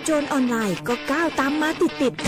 โจรออนไลน์ก็ก้าวตามมาติดๆ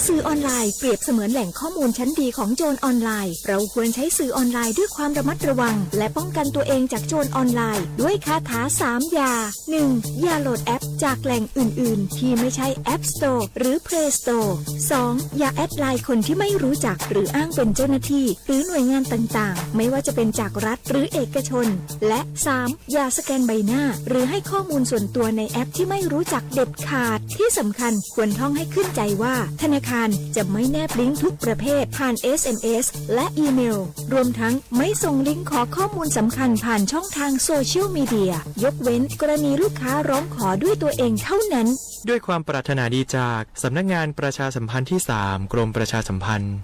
สื่อออนไลน์เปรียบเสมือนแหล่งข้อมูลชั้นดีของโจรออนไลน์ เราควรใช้สื่อออนไลน์ด้วยความระมัดระวัง และป้องกันตัวเองจากโจรออนไลน์ด้วยคาถาสามอย่า หนึ่ง อย่าโหลดแอปจากแหล่งอื่นๆ ที่ไม่ใช่ App Store หรือ Play Store สอง อย่าแอดไลน์คนที่ไม่รู้จักหรืออ้างเป็นเจ้าหน้าที่ หรือหน่วยงานต่างๆ ไม่ว่าจะเป็นจากรัฐหรือเอกชน และ สาม อย่าสแกนใบหน้า หรือให้ข้อมูลส่วนตัวในแอปที่ไม่รู้จักเด็ดขาด ที่สำคัญควรท่องให้ขึ้นใจว่าธนาคารจะไม่แนบลิงก์ทุกประเภทผ่าน เอส เอ็ม เอส และอีเมล รวมทั้งไม่ส่งลิงก์ขอข้อมูลสำคัญผ่านช่องทางโซเชียลมีเดีย ยกเว้นกรณีลูกค้าร้องขอด้วยตัวเองเท่านั้น ด้วยความปรารถนาดีจากสำนักงานประชาสัมพันธ์ที่สาม กรมประชาสัมพันธ์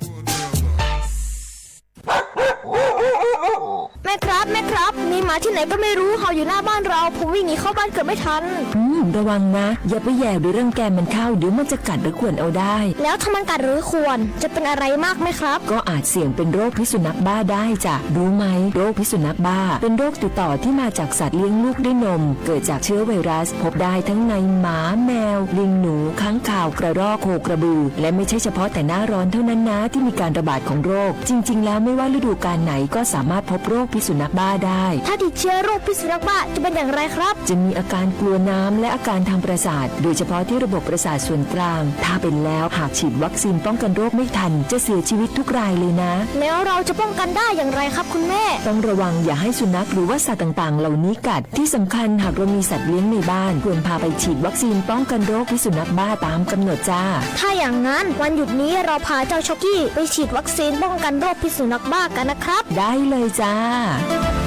แม่ครับ แม่ครับ มีหมาที่ไหนก็ไม่รู้เห่าอยู่หน้าบ้านเรา ผมวิ่งหนีเข้าบ้านเกือบไม่ทัน อืม ระวังนะ อย่าไปแหย่หรือรังแกมันเข้า เดี๋ยวมันจะกัดหรือข่วนเอาได้ แล้วถ้ามันกัดหรือข่วน จะเป็นอะไรมากไหมครับ ก็อาจเสี่ยงเป็นโรคพิษสุนัขบ้าได้จ้ะ รู้ไหม โรคพิษสุนัขบ้า เป็นโรคติดต่อที่มาจากสัตว์เลี้ยงลูกด้วยนม เกิดจากเชื้อไวรัส พบได้ทั้งในหมา แมว ลิงหนู ค้างคาว กระรอก โคกระบือ และไม่ใช่เฉพาะแต่หน้าร้อนเท่านั้นนะ ที่มีการระบาดของโรค จริงๆ แล้วไม่ว่าฤดูกาลไหนก็สามารถพบโรคพิษสุนัขบ้าได้ ถ้าติดเชื้อโรคพิษสุนัขบ้าจะเป็นอย่างไรครับ จะมีอาการกลัวน้ำและอาการทางประสาท โดยเฉพาะที่ระบบประสาทส่วนกลาง ถ้าเป็นแล้วหากฉีดวัคซีนป้องกันโรคไม่ทัน จะเสียชีวิตทุกรายเลยนะ แล้วเราจะป้องกันได้อย่างไรครับคุณแม่ ต้องระวังอย่าให้สุนัขหรือว่าสัตว์ต่างๆ เหล่านี้กัด ที่สำคัญหากเรามีสัตว์เลี้ยงในบ้าน ควรพาไปฉีดวัคซีนป้องกันโรคพิษสุนัขบ้าตามกำหนดจ้า ถ้าอย่างนั้นวันหยุดนี้เราพาเจ้าช็อกกี้ไปฉีดวัคซีนป้องกันโรคพิษสุนัขบ้ากันนะครับ ได้เลยจ้า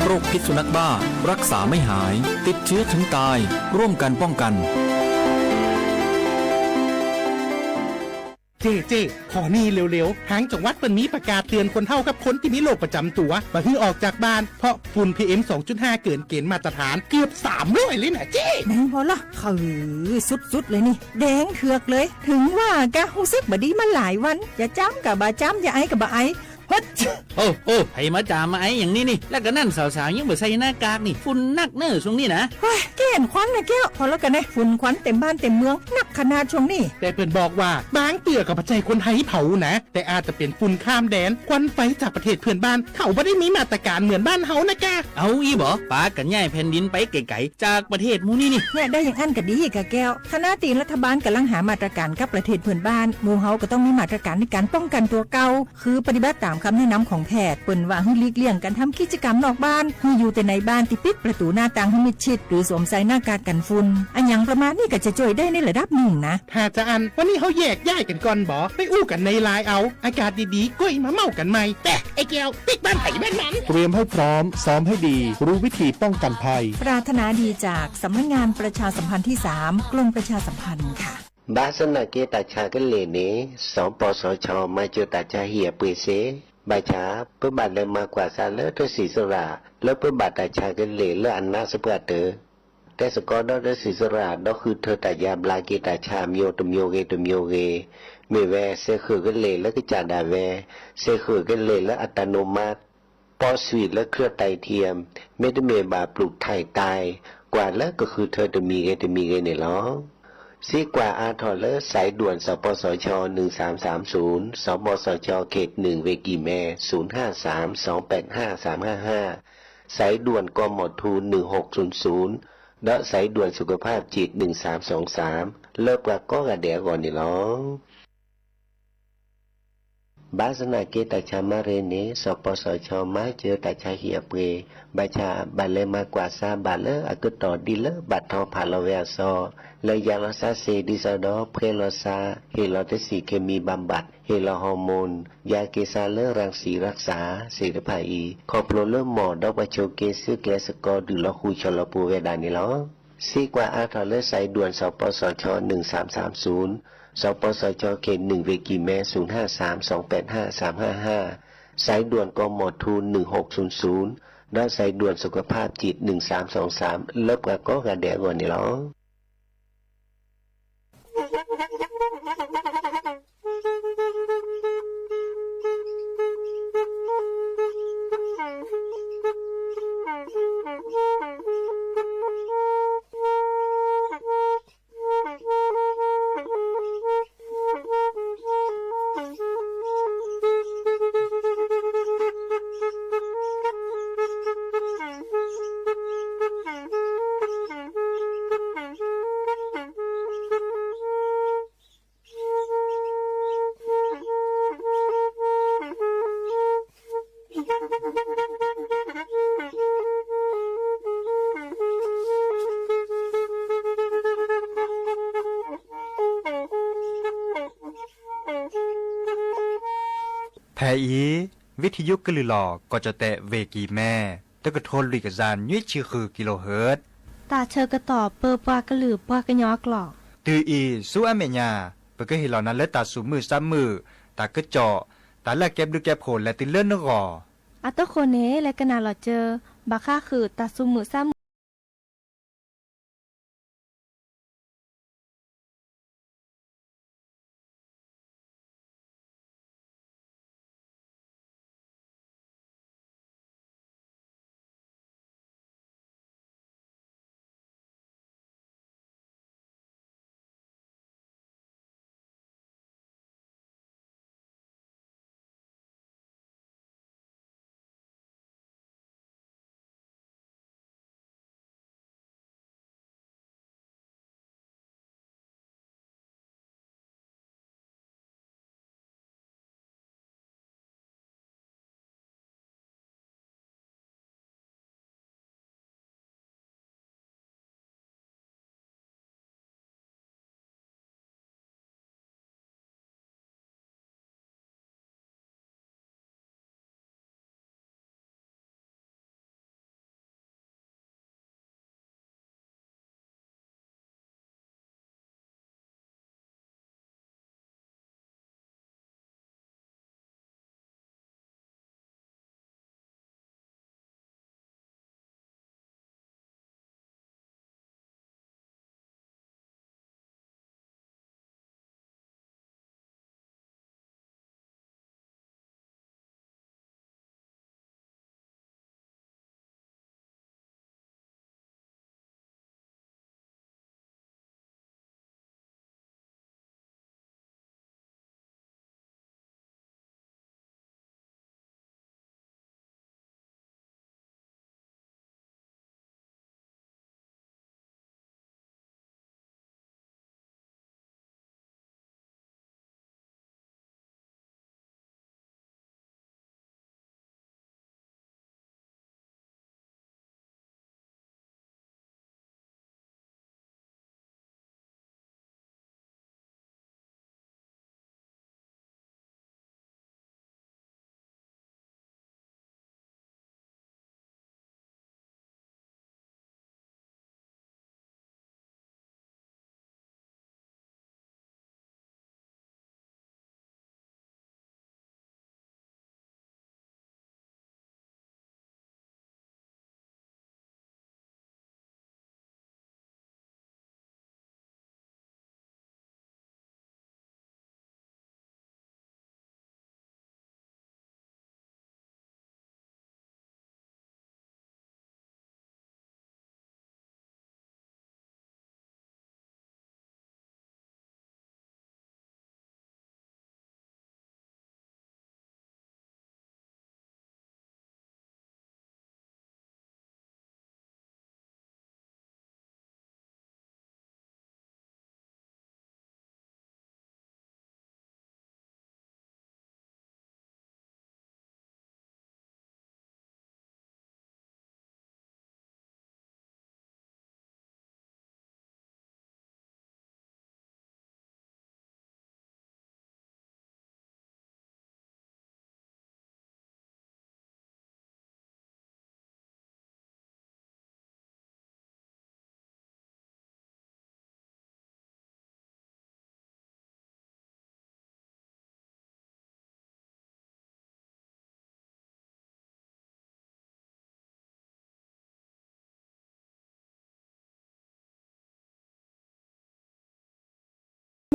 โรคพิษสุนัขบ้า รักษาไม่หาย ติดเชื้อถึงตาย ร่วมกันป้องกัน เจ้ เจ้ ขอนี่เร็วๆ ทางจังหวัดเปิ้นมีประกาศเตือนคนเฒ่ากับคนที่มีโรคประจำตัว บ่หื้อออกจากบ้าน เพราะฝุ่น พีเอ็ม สองจุดห้า เกินเกณฑ์มาตรฐานเกือบสามร้อยเลยนะเจ้ แดงพอละ เออ สุดๆ เลยนี่ แดงเถือกเลย ถึงว่ากะฮู้สึกบ่ดีมาหลายวัน จะจามกะบ่จาม จะไอกะบ่ไอ เฮ้ย โอ้ โอ้ ไผมาจามมาไออย่างนี้นี่ แล้วก็นั่นสาวๆ ยังบ่ใส่หน้ากากนี่ ฝุ่นนักเน่อช่วงนี้นะ เฮ้ย แก้นควันนะแก้ว พอแล้วกันนะ ฝุ่นควันเต็มบ้านเต็มเมือง นักขนาดช่วงนี้ แต่เปิ้นบอกว่า บางเตื้อก็บ่ใจ้คนไทยเผานะ แต่อาจจะเป็นฝุ่นข้ามแดน ควันไฟจากประเทศเพื่อนบ้าน เขาบ่ได้มีมาตรการเหมือนบ้านเฮานะกะ เอาอี้บ่ ปากั๋นย้ายแผ่นดินไปไก๋ๆ จากประเทศหมู่นี้นี่ เนี่ย ได้อย่างอั้นก็ดีกะแก้ว ขณะตี้รัฐบาลก่ำลังหามาตรการกับประเทศเพื่อนบ้าน หมู่เฮาก็ต้องมีมาตรการในการป้องกันตัวเก่า คือปฏิบัติตามคำแนะนำของแพทย์ เปิ้นว่าหื้อหลีกเลี่ยงการทำกิจกรรมนอกบ้าน หื้ออยู่แต่ในบ้านตี้ปิดประตูหน้าต่างหื้อมิดชิด หรือสวมใส่หน้ากากกันฝุ่น อะหยังประมาณนี้ก็จะจ้วยได้ในระดับหนึ่งนะ ถ้าจะอั้น วันนี้เฮาแยกย้ายกันก่อนบ่ ไปอู้กันในไลน์เอา อากาศดีๆ ก้อยมาเม้ากันใหม่ แปะ ไอ้แก้ว ปิ๊กบ้านไผบ้านมัน เตรียมให้พร้อม ซ้อมให้ดี รู้วิธีป้องกันภัย ปรารถนาดีจากสำนักงานประชาสัมพันธ์ที่สาม กรมประชาสัมพันธ์ค่ะ ဘၣ်ဆၣ်သနာ်က့ တၢ်ဆါကလဲာ်န့ၣ် စီၤပီစီၤခၠီ မၤစၢၤတၢ်ဆါဟံၣ်အပှ့ၤစ့ၢ်, ဘၣ်ဆၣ် ပဘၣ်လဲၤမၤကွၢ်ဆါလၢတၢ်စံၣ်စိၤရၣ် လၢပဘၣ်တၢ်ဆါကလဲာ်လၢအနါစပှၢ်တၢၢ်, တဲစ့ၢ်ကီးဒီးတၢ်စံၣ်စိၤရၣ် ဒီးဃုထၢတၢ်ယါဘျါက့ၤတၢ်ဆါအမျိုးတမျိုးဂ့ၤတမျိုးဂ့ၤ, မ့ၢ်ဝဲစ့ၢ်ဃုာ်ကလဲာ်လၢကစၢ်ဒၣ်ဝဲ, စ့ၢ်ဃုာ်ကလဲာ်လၢအတၢ်နိးမး ပီၣ်သွံၣ်လၢ เครื่องไตเทียม မ့တမ့ၢ်ဘၣ် ပျူၢ်ထၢၣ်တၢ် ကွၢ်လၢကဃုထၢတမံၤဂ့ၤတမံၤဂ့ၤန့ၣ်လီၤ. စံးကွၢ်အါထီၣ်လၢ สายด่วน สปสช หนึ่งสามสามศูนย์, สปสช เขตหนึ่ง เวกีแม ศูนย์ห้าสาม สองแปดห้า สามห้าห้า, สายด่วน กมธ หนึ่งหกศูนย์ศูนย์ ဒီး สายด่วนสุขภาพจิต หนึ่งสามสองสาม လၢပှၤကိးဂၤဒဲးအဂီၢ်န့ၣ်လီၤ. ဘၣ်ဆၣ်သနာ်က့ တၢ်ဆါမၤရ့န့ၣ် စီၤပီစီၤခၠီ မၤစၢၤတၢ်ဆါဟံၣ်အပှ့ၤ, ဘၣ်ဆၣ် ဘၣ်လဲၤမၤကွၢ်ဆါဘၣ်လၢအကတီၢ်ဒ်လၢဘၣ်ထီၣ်ဖးလီၤဝဲအစီၤ, လၢယါလီၤဆါစ့ၢ်ဒ်သိးဒီး ဖှဲလီၤဆါ, ဟ့ၣ်လီၤတၢ်စံၣ်ခ့မံၤဘၣ်ဘၣ်, ဟ့ၣ်လီၤ hormone, ယါက့ၤဆါလၢ รังสีรักษา သ့ၣ်တဖၣ်အံၤ ခီဖျိလၢမီၢ်ဒီးပှၤဆိးက့ဆူကျဲစ့ၢ်ကီး ဒုးလီၤဃူဆီၣ်လီၤပူၤဝဲဒၣ်န့ၣ်လီၤ. စံးကွၢ်အါထီၣ်လၢ สายด่วน สปสช หนึ่งสามสามศูนย์, สปสช เขตหนึ่ง เวกีแม ศูนย์ห้าสาม สองแปดห้า สามห้าห้า, สายด่วน กมธ หนึ่งหกศูนย์ศูนย์ ဒီး สายด่วนสุขภาพจิต หนึ่งสามสองสาม လၢပှၤကိးဂၤဒဲးအဂီၢ်န့ၣ်လီၤ. ဖဲအံၤ ဝံထယုကလုၢ်လီၢ် ကီၢ်ကၠီၣ်တဲၣ် ဝ့ၢ်ကံၢ်မဲ တကထိလွံၢ်ကယၤ နွံဆံဃု kilohertz တၢ်ဆၢကတီၢ်ပၢပှၤကလုာ်ပှၤကညီအကျိာ် တုၤအံၤဆူအမဲာ်ညါ ပကဟ့ၣ်လီၤနၤလၢတၢ်သူၣ်မုာ်သးမုာ်, တၢ်ကစီၣ်, တၢ်လၢအကဲဘျုးကဲဖှိၣ်လဲၤတုၤလၢနဂီၢ်. အတဃိန့ၣ် လဲၤကနၣ်လီၤစၢၤ ဘၣ်ဃးဃုာ်တၢ်သူၣ်မုာ်သးမုာ်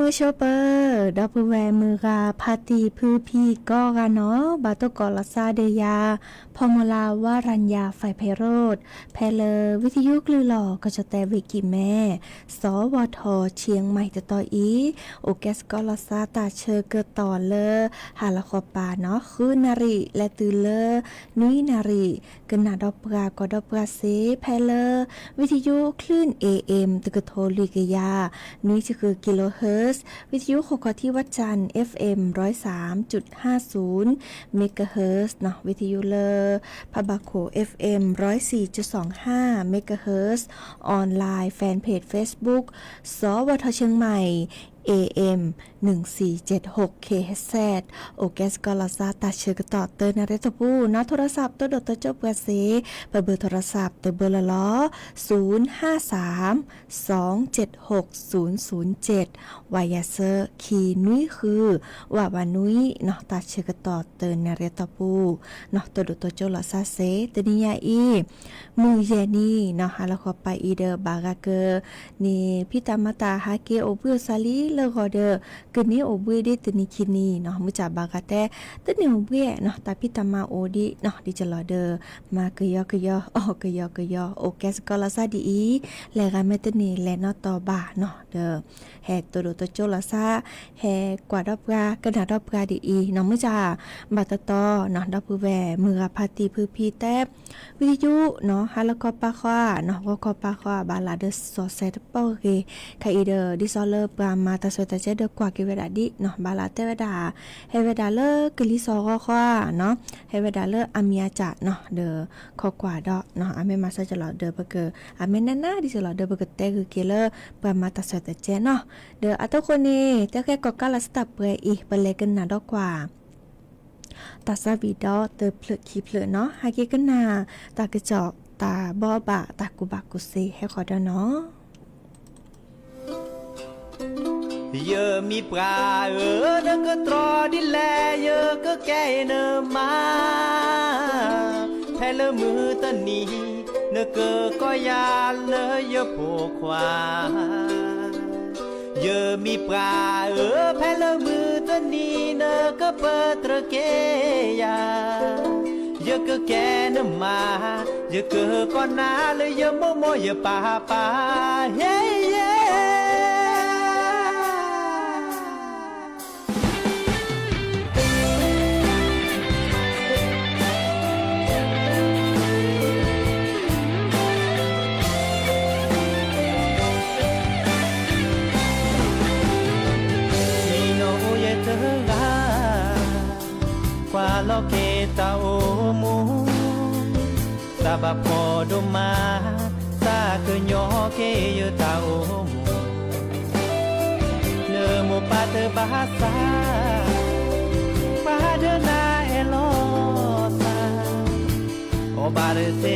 မုၢ်ဆိပၢၤ ဒီပုၢ်ဝဲၢ်မုၢ်ဂၤ ဖါတံၢ်ဖုဖံကိးဂၤနီၣ် ဘၣ်တိၢ်ကီးလီၤသးဒီးယၤ ဖီမူလါ ဝါရၤညါ ဖဲဖဲရိၣ် ဖဲလၢ ဝံထယုကလုၢ်လီၢ် ကီၢ်ကၠီၣ်တဲၣ် ဝ့ၢ်ကံၢ်မဲ စီၤဝီၤထီၣ် ဆံၣ်မဲၣ် တတီၤအံၤ အိၣ်ကဲစ့ၢ်ကီးလီၤသးတၢ်ဆၢကတီၢ်လၢ ဟါလီၤဃီၤပၤနီၣ် ဃုနၣ်ရံၣ် လဲၤတုၤလၢ နွံနၣ်ရံၣ် ကနၣ်ဒီးပှၤ ကွၢ်ဒီးပှၤစ့ၢ် ဖဲလၢ ဝံထယုကလုၢ် AM တကထိလွံၢ်ကယၤ နွံဆံဃု kilohertz, ဝံထယုဃိးခီၣ်ထံးဝၣ်စၣ် FM ร้อยสามจุดห้าศูนย์ megahertz နီၣ် ဝံထယုလၢ ဖးဘၣ်ခိၣ် FM ร้อยสี่จุดสองห้า megahertz, online fan page Facebook စီၤဝီၤထီၣ် ဆံၣ်မဲၣ် A M หนึ่งสี่เจ็ดหก K H Z အိၣ်ကဲစ့ၢ်ကီးလီၤစၢ် တၢ်ဆၢကတီၢ်တနၣ်ရံၣ်တီၢ်ပူၤနီၤ. ထိရစး ပတိၢ်ဒိၣ်တိစၢၤပှၤစ့ၢ် ပဘုးထိရစး တဘုးလီၤလီၤ ศูนย์ห้าสาม สองเจ็ดหก ศูนย์ศูนย์เจ็ด ဝးယၤဆၢ ခံနွံဃု ဝးဝးနွံနီၤ. တၢ်ဆၢကတီၢ်တနၣ်ရံၣ်တီၢ်ပူၤနီၤ တိၢ်ဒိၣ်တိစၢၤလီၤစၢ်စ့ၢ် တနံၤညါအံၤ မုၢ်ယဲၢ်နံၤနီၤ ဟါလီၤခီပၤအံၤဒီး ဘၣ်ဂၤက န့ၣ် ဖံးတၢ်မၤတၢ်ဟးက့ၤအိၣ်ဘှံးအိၣ်စးလံလၢဂီၤဒီး ကန့ၢ်အိၣ်ဘှံးဒ်တနံၤခံနံၤနီၤ. မုၢ်ဆါဘၣ်ဂၤတဲ တန့ၢ်အိၣ်ဘှံးနီၤ တၢ်ဖံးတၢ်မၤအိၣ်ဒံးနီၤ ဒ်ကလီၤဒီး မၤကယီကယီ အီၣ်ကယီကယီ အိၣ်ကဲစ့ၢ်ကီးလီၤစၢ်ဒ်အံၤ လဲၤဂၤမ့ၢ်တန့ၢ်လဲၤနီတတီၤဘၣ်နီၤ ဒီး ဟဲတိၢ်ဒိၣ်တိစၢၤလီၤစၢ် ဟဲကွၢ်ဒီးပှၤ ကနၣ်ဒီးပှၤဒ်အံၤနီၤ. မုၢ်ဆါ ဘၣ်တတီနီၤ ဒီပုၢ်ဝဲၢ်မုၢ်ဂၤဖါတံၢ်ဖုဖံတဲ ဝံယုနီၤ ဟါလီၤခီပၤဃီနီၤ ဂီၤခီပၤဃီ ဘၣ်လၢဒ်စီၤစဲးတပီၢ်ဂ့ၤ ခါအံၤဒီး ဒ်သိးလၢပှၤမၤတၢ်ဆၢတၢ်ဆဲးဒီးကွၢ်က့ၤဝဲဒၣ်ဒ်နီၤ ဘၣ်လၢတဲဝဲဒၣ် ဟဲဝဲဒၣ်လၢကလံၤစိးဂီၤဃီနီၤ ဟဲဝဲဒၣ်လၢအမံၤအကၠၣ်နီၤ ဒီးခီကွၢ်ဒီးနီၤ အမ့ၢ်မၤစၢၤကလီၤဒီးပက အမ့ၢ်နၢ်နၢ်ဒ်ကလီၤဒီးပကတဲဂုာ်က့ၤလၢ ပှၤမၤတၢ်ဆၢတၢ်ဆဲးနီၤ ဒီးအတၢ်ဃိန့ၣ် တၢ်ဃဲကီၢ်ကးလီၤစၢ်တၢ်ပှဲၤအံၤ ပလဲၤကနၣ်ဒီးကွၢ် တၢ်ဆါဝံၤဒီးတဖျၢၣ်ခံဖျၢၣ်နီၤ ဟဲက့ၤကနၣ် တၢ်ကစီၣ်တၢ်ဘီဘၣ်တၢ်ကူၣ်ဘၣ်ကူၣ်သ့ဟဲဃီၤဒီးနီၤ ယမံၤပှၢ်ဧၢ နကတြီဒ်လဲၣ် ယကကဲနမါ ဖဲလၢမုၢ်တနံၤ နကကိးယၤလၢယဖိခွါ ယမံၤပှၢ်ဧၢ ဖဲလၢမုၢ်တနံၤ နကပတြၢၤက့ၤယၤ ယကကဲနမါ ယကကိးနၤလၢယမိၢ်မိၢ်ယပၢ်ပၢ် ဟ့ယဲ နီၢ်အိၣ်ယဲတဂၤ ကွၢ်လီၤက့ၤတၢ်အိၣ်မူ တၢ်ဘၣ်ဖှီၣ်ဒိၣ်မး တၢ်ကညီက့ၤယတၢ်အိၣ်မူ နမိၢ်ပၢ်တဘၣ်သး ပှၤဒိးနၤအဲၣ်လီၤသး အီၣ်ဘၣ်တသ့ဘၣ်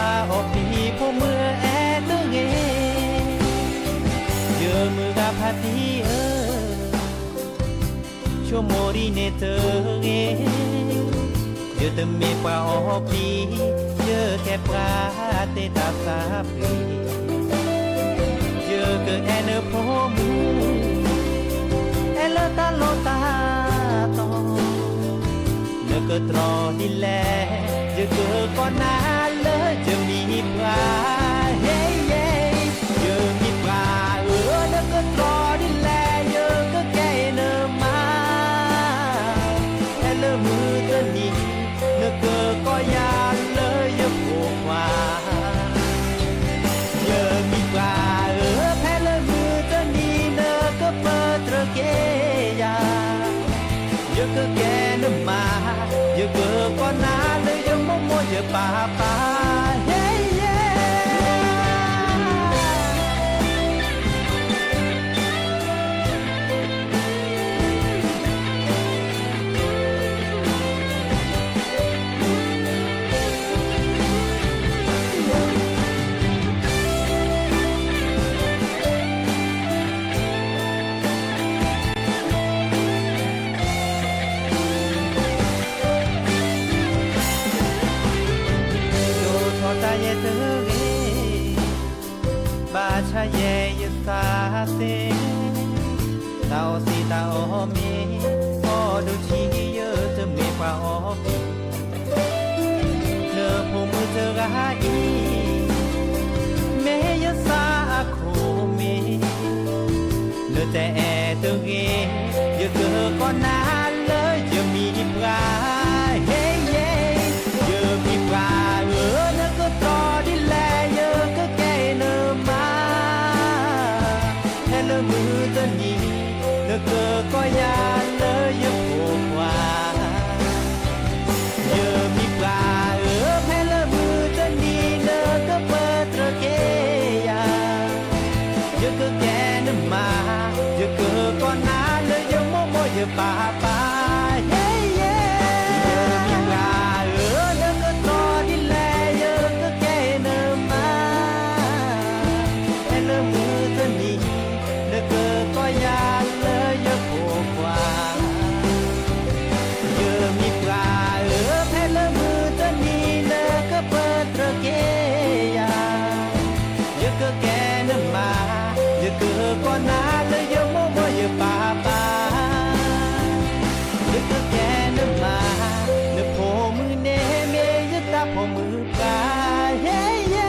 ဘၣ်အီၣ်ပံၤဖိမုၣ်အဲၣ်တဂ့ၤ ယမုၢ်ဂၤဖါတံၢ်ဧၢ ဆိကမိၣ်ဒ်န့ၣ်တဂ့ၤ ယတမ့ၢ်ပှၤအီၣ်ပံၤ ယကဲပှၤတ့တၢ်သးပှ့ၤ ယကအဲၣ်နဖိမုၣ် အဲၣ်လၢတၢ်လီၢ်တၢ်တီ နကတြီဒ်လဲၣ် ယကကိးနၤလၢယမံၤပှၢ် ဟ့ယဲ ယမံၤပှၢ်ဧၢ နကတြီဒ်လဲၣ် ယကကဲနမါ ဖဲလၢမုၢ်တနံၤ နကကိးယၤလၢယဖိခွါ ယမံၤပှၢ်ဧၢ ဖဲလၢမုၢ်တနံၤ နကပတြၢၤက့ၤယၤ ယကကဲနမါ ယကကိးနၤလၢယမိၢ်မိၢ်ယပၢ်ပၢ် ဟ့ယဲ ယိထီၣ်တၢ်ယဲတဂ့ၤ ဘၣ်ဆၣ်ယဲယသးသ့ တၢ်အီၣ်စံးတၢ်အီၣ်မ့ၤ အီၣ်ဒိၣ်ထံယတမ့ၢ်ပှၤအီၣ်ဘှံး နဖိမုၣ်တဂၤအံၤ မ့ၢ်ယသးအခိၣ်မ့ၢ် နတအဲၣ်တဂ့ၤ ယကကိးနၤလၢယမံၤပှၢ် ဟ့ယဲ ယမံၤပှၢ်ဧၢ နကတြီဒ်လဲၣ် ယကကဲနမါ ဖဲလၢမုၢ်တနံၤ နကကိးယၤလၢယဖိခွါ ယမံၤပှၢ်ဧၢ ဖဲလၢမုၢ်တနံၤ နကပတြၢၤက့ၤယၤ ယကကဲနမါ ယပၢ်ပၢ်, ဟ့ၣ်ယဲ, ယမံၤပှၢ်ဧၢ, နကတီၢ်ဒ်လဲၣ် ယကကဲနမါ, ဖဲလၢမုၢ်တနံၤ နကကိးယၤလၢယဖိခွါ. ယမံၤပှၢ်ဧၢ, ဖဲလၢမုၢ်တနံၤ နကပတြၢၤက့ၤယၤ, ယကကဲနမါ, ယကကိးနၤလၢယမိၢ်မိၢ်ယပၢ်ပၢ်, ယကကဲနမါ, နဖိမုၣ်န့ၣ်မ့ၢ်ယတၢ်ဖိမုၣ်ပှၢ်, ဟ့ၣ်ယဲ.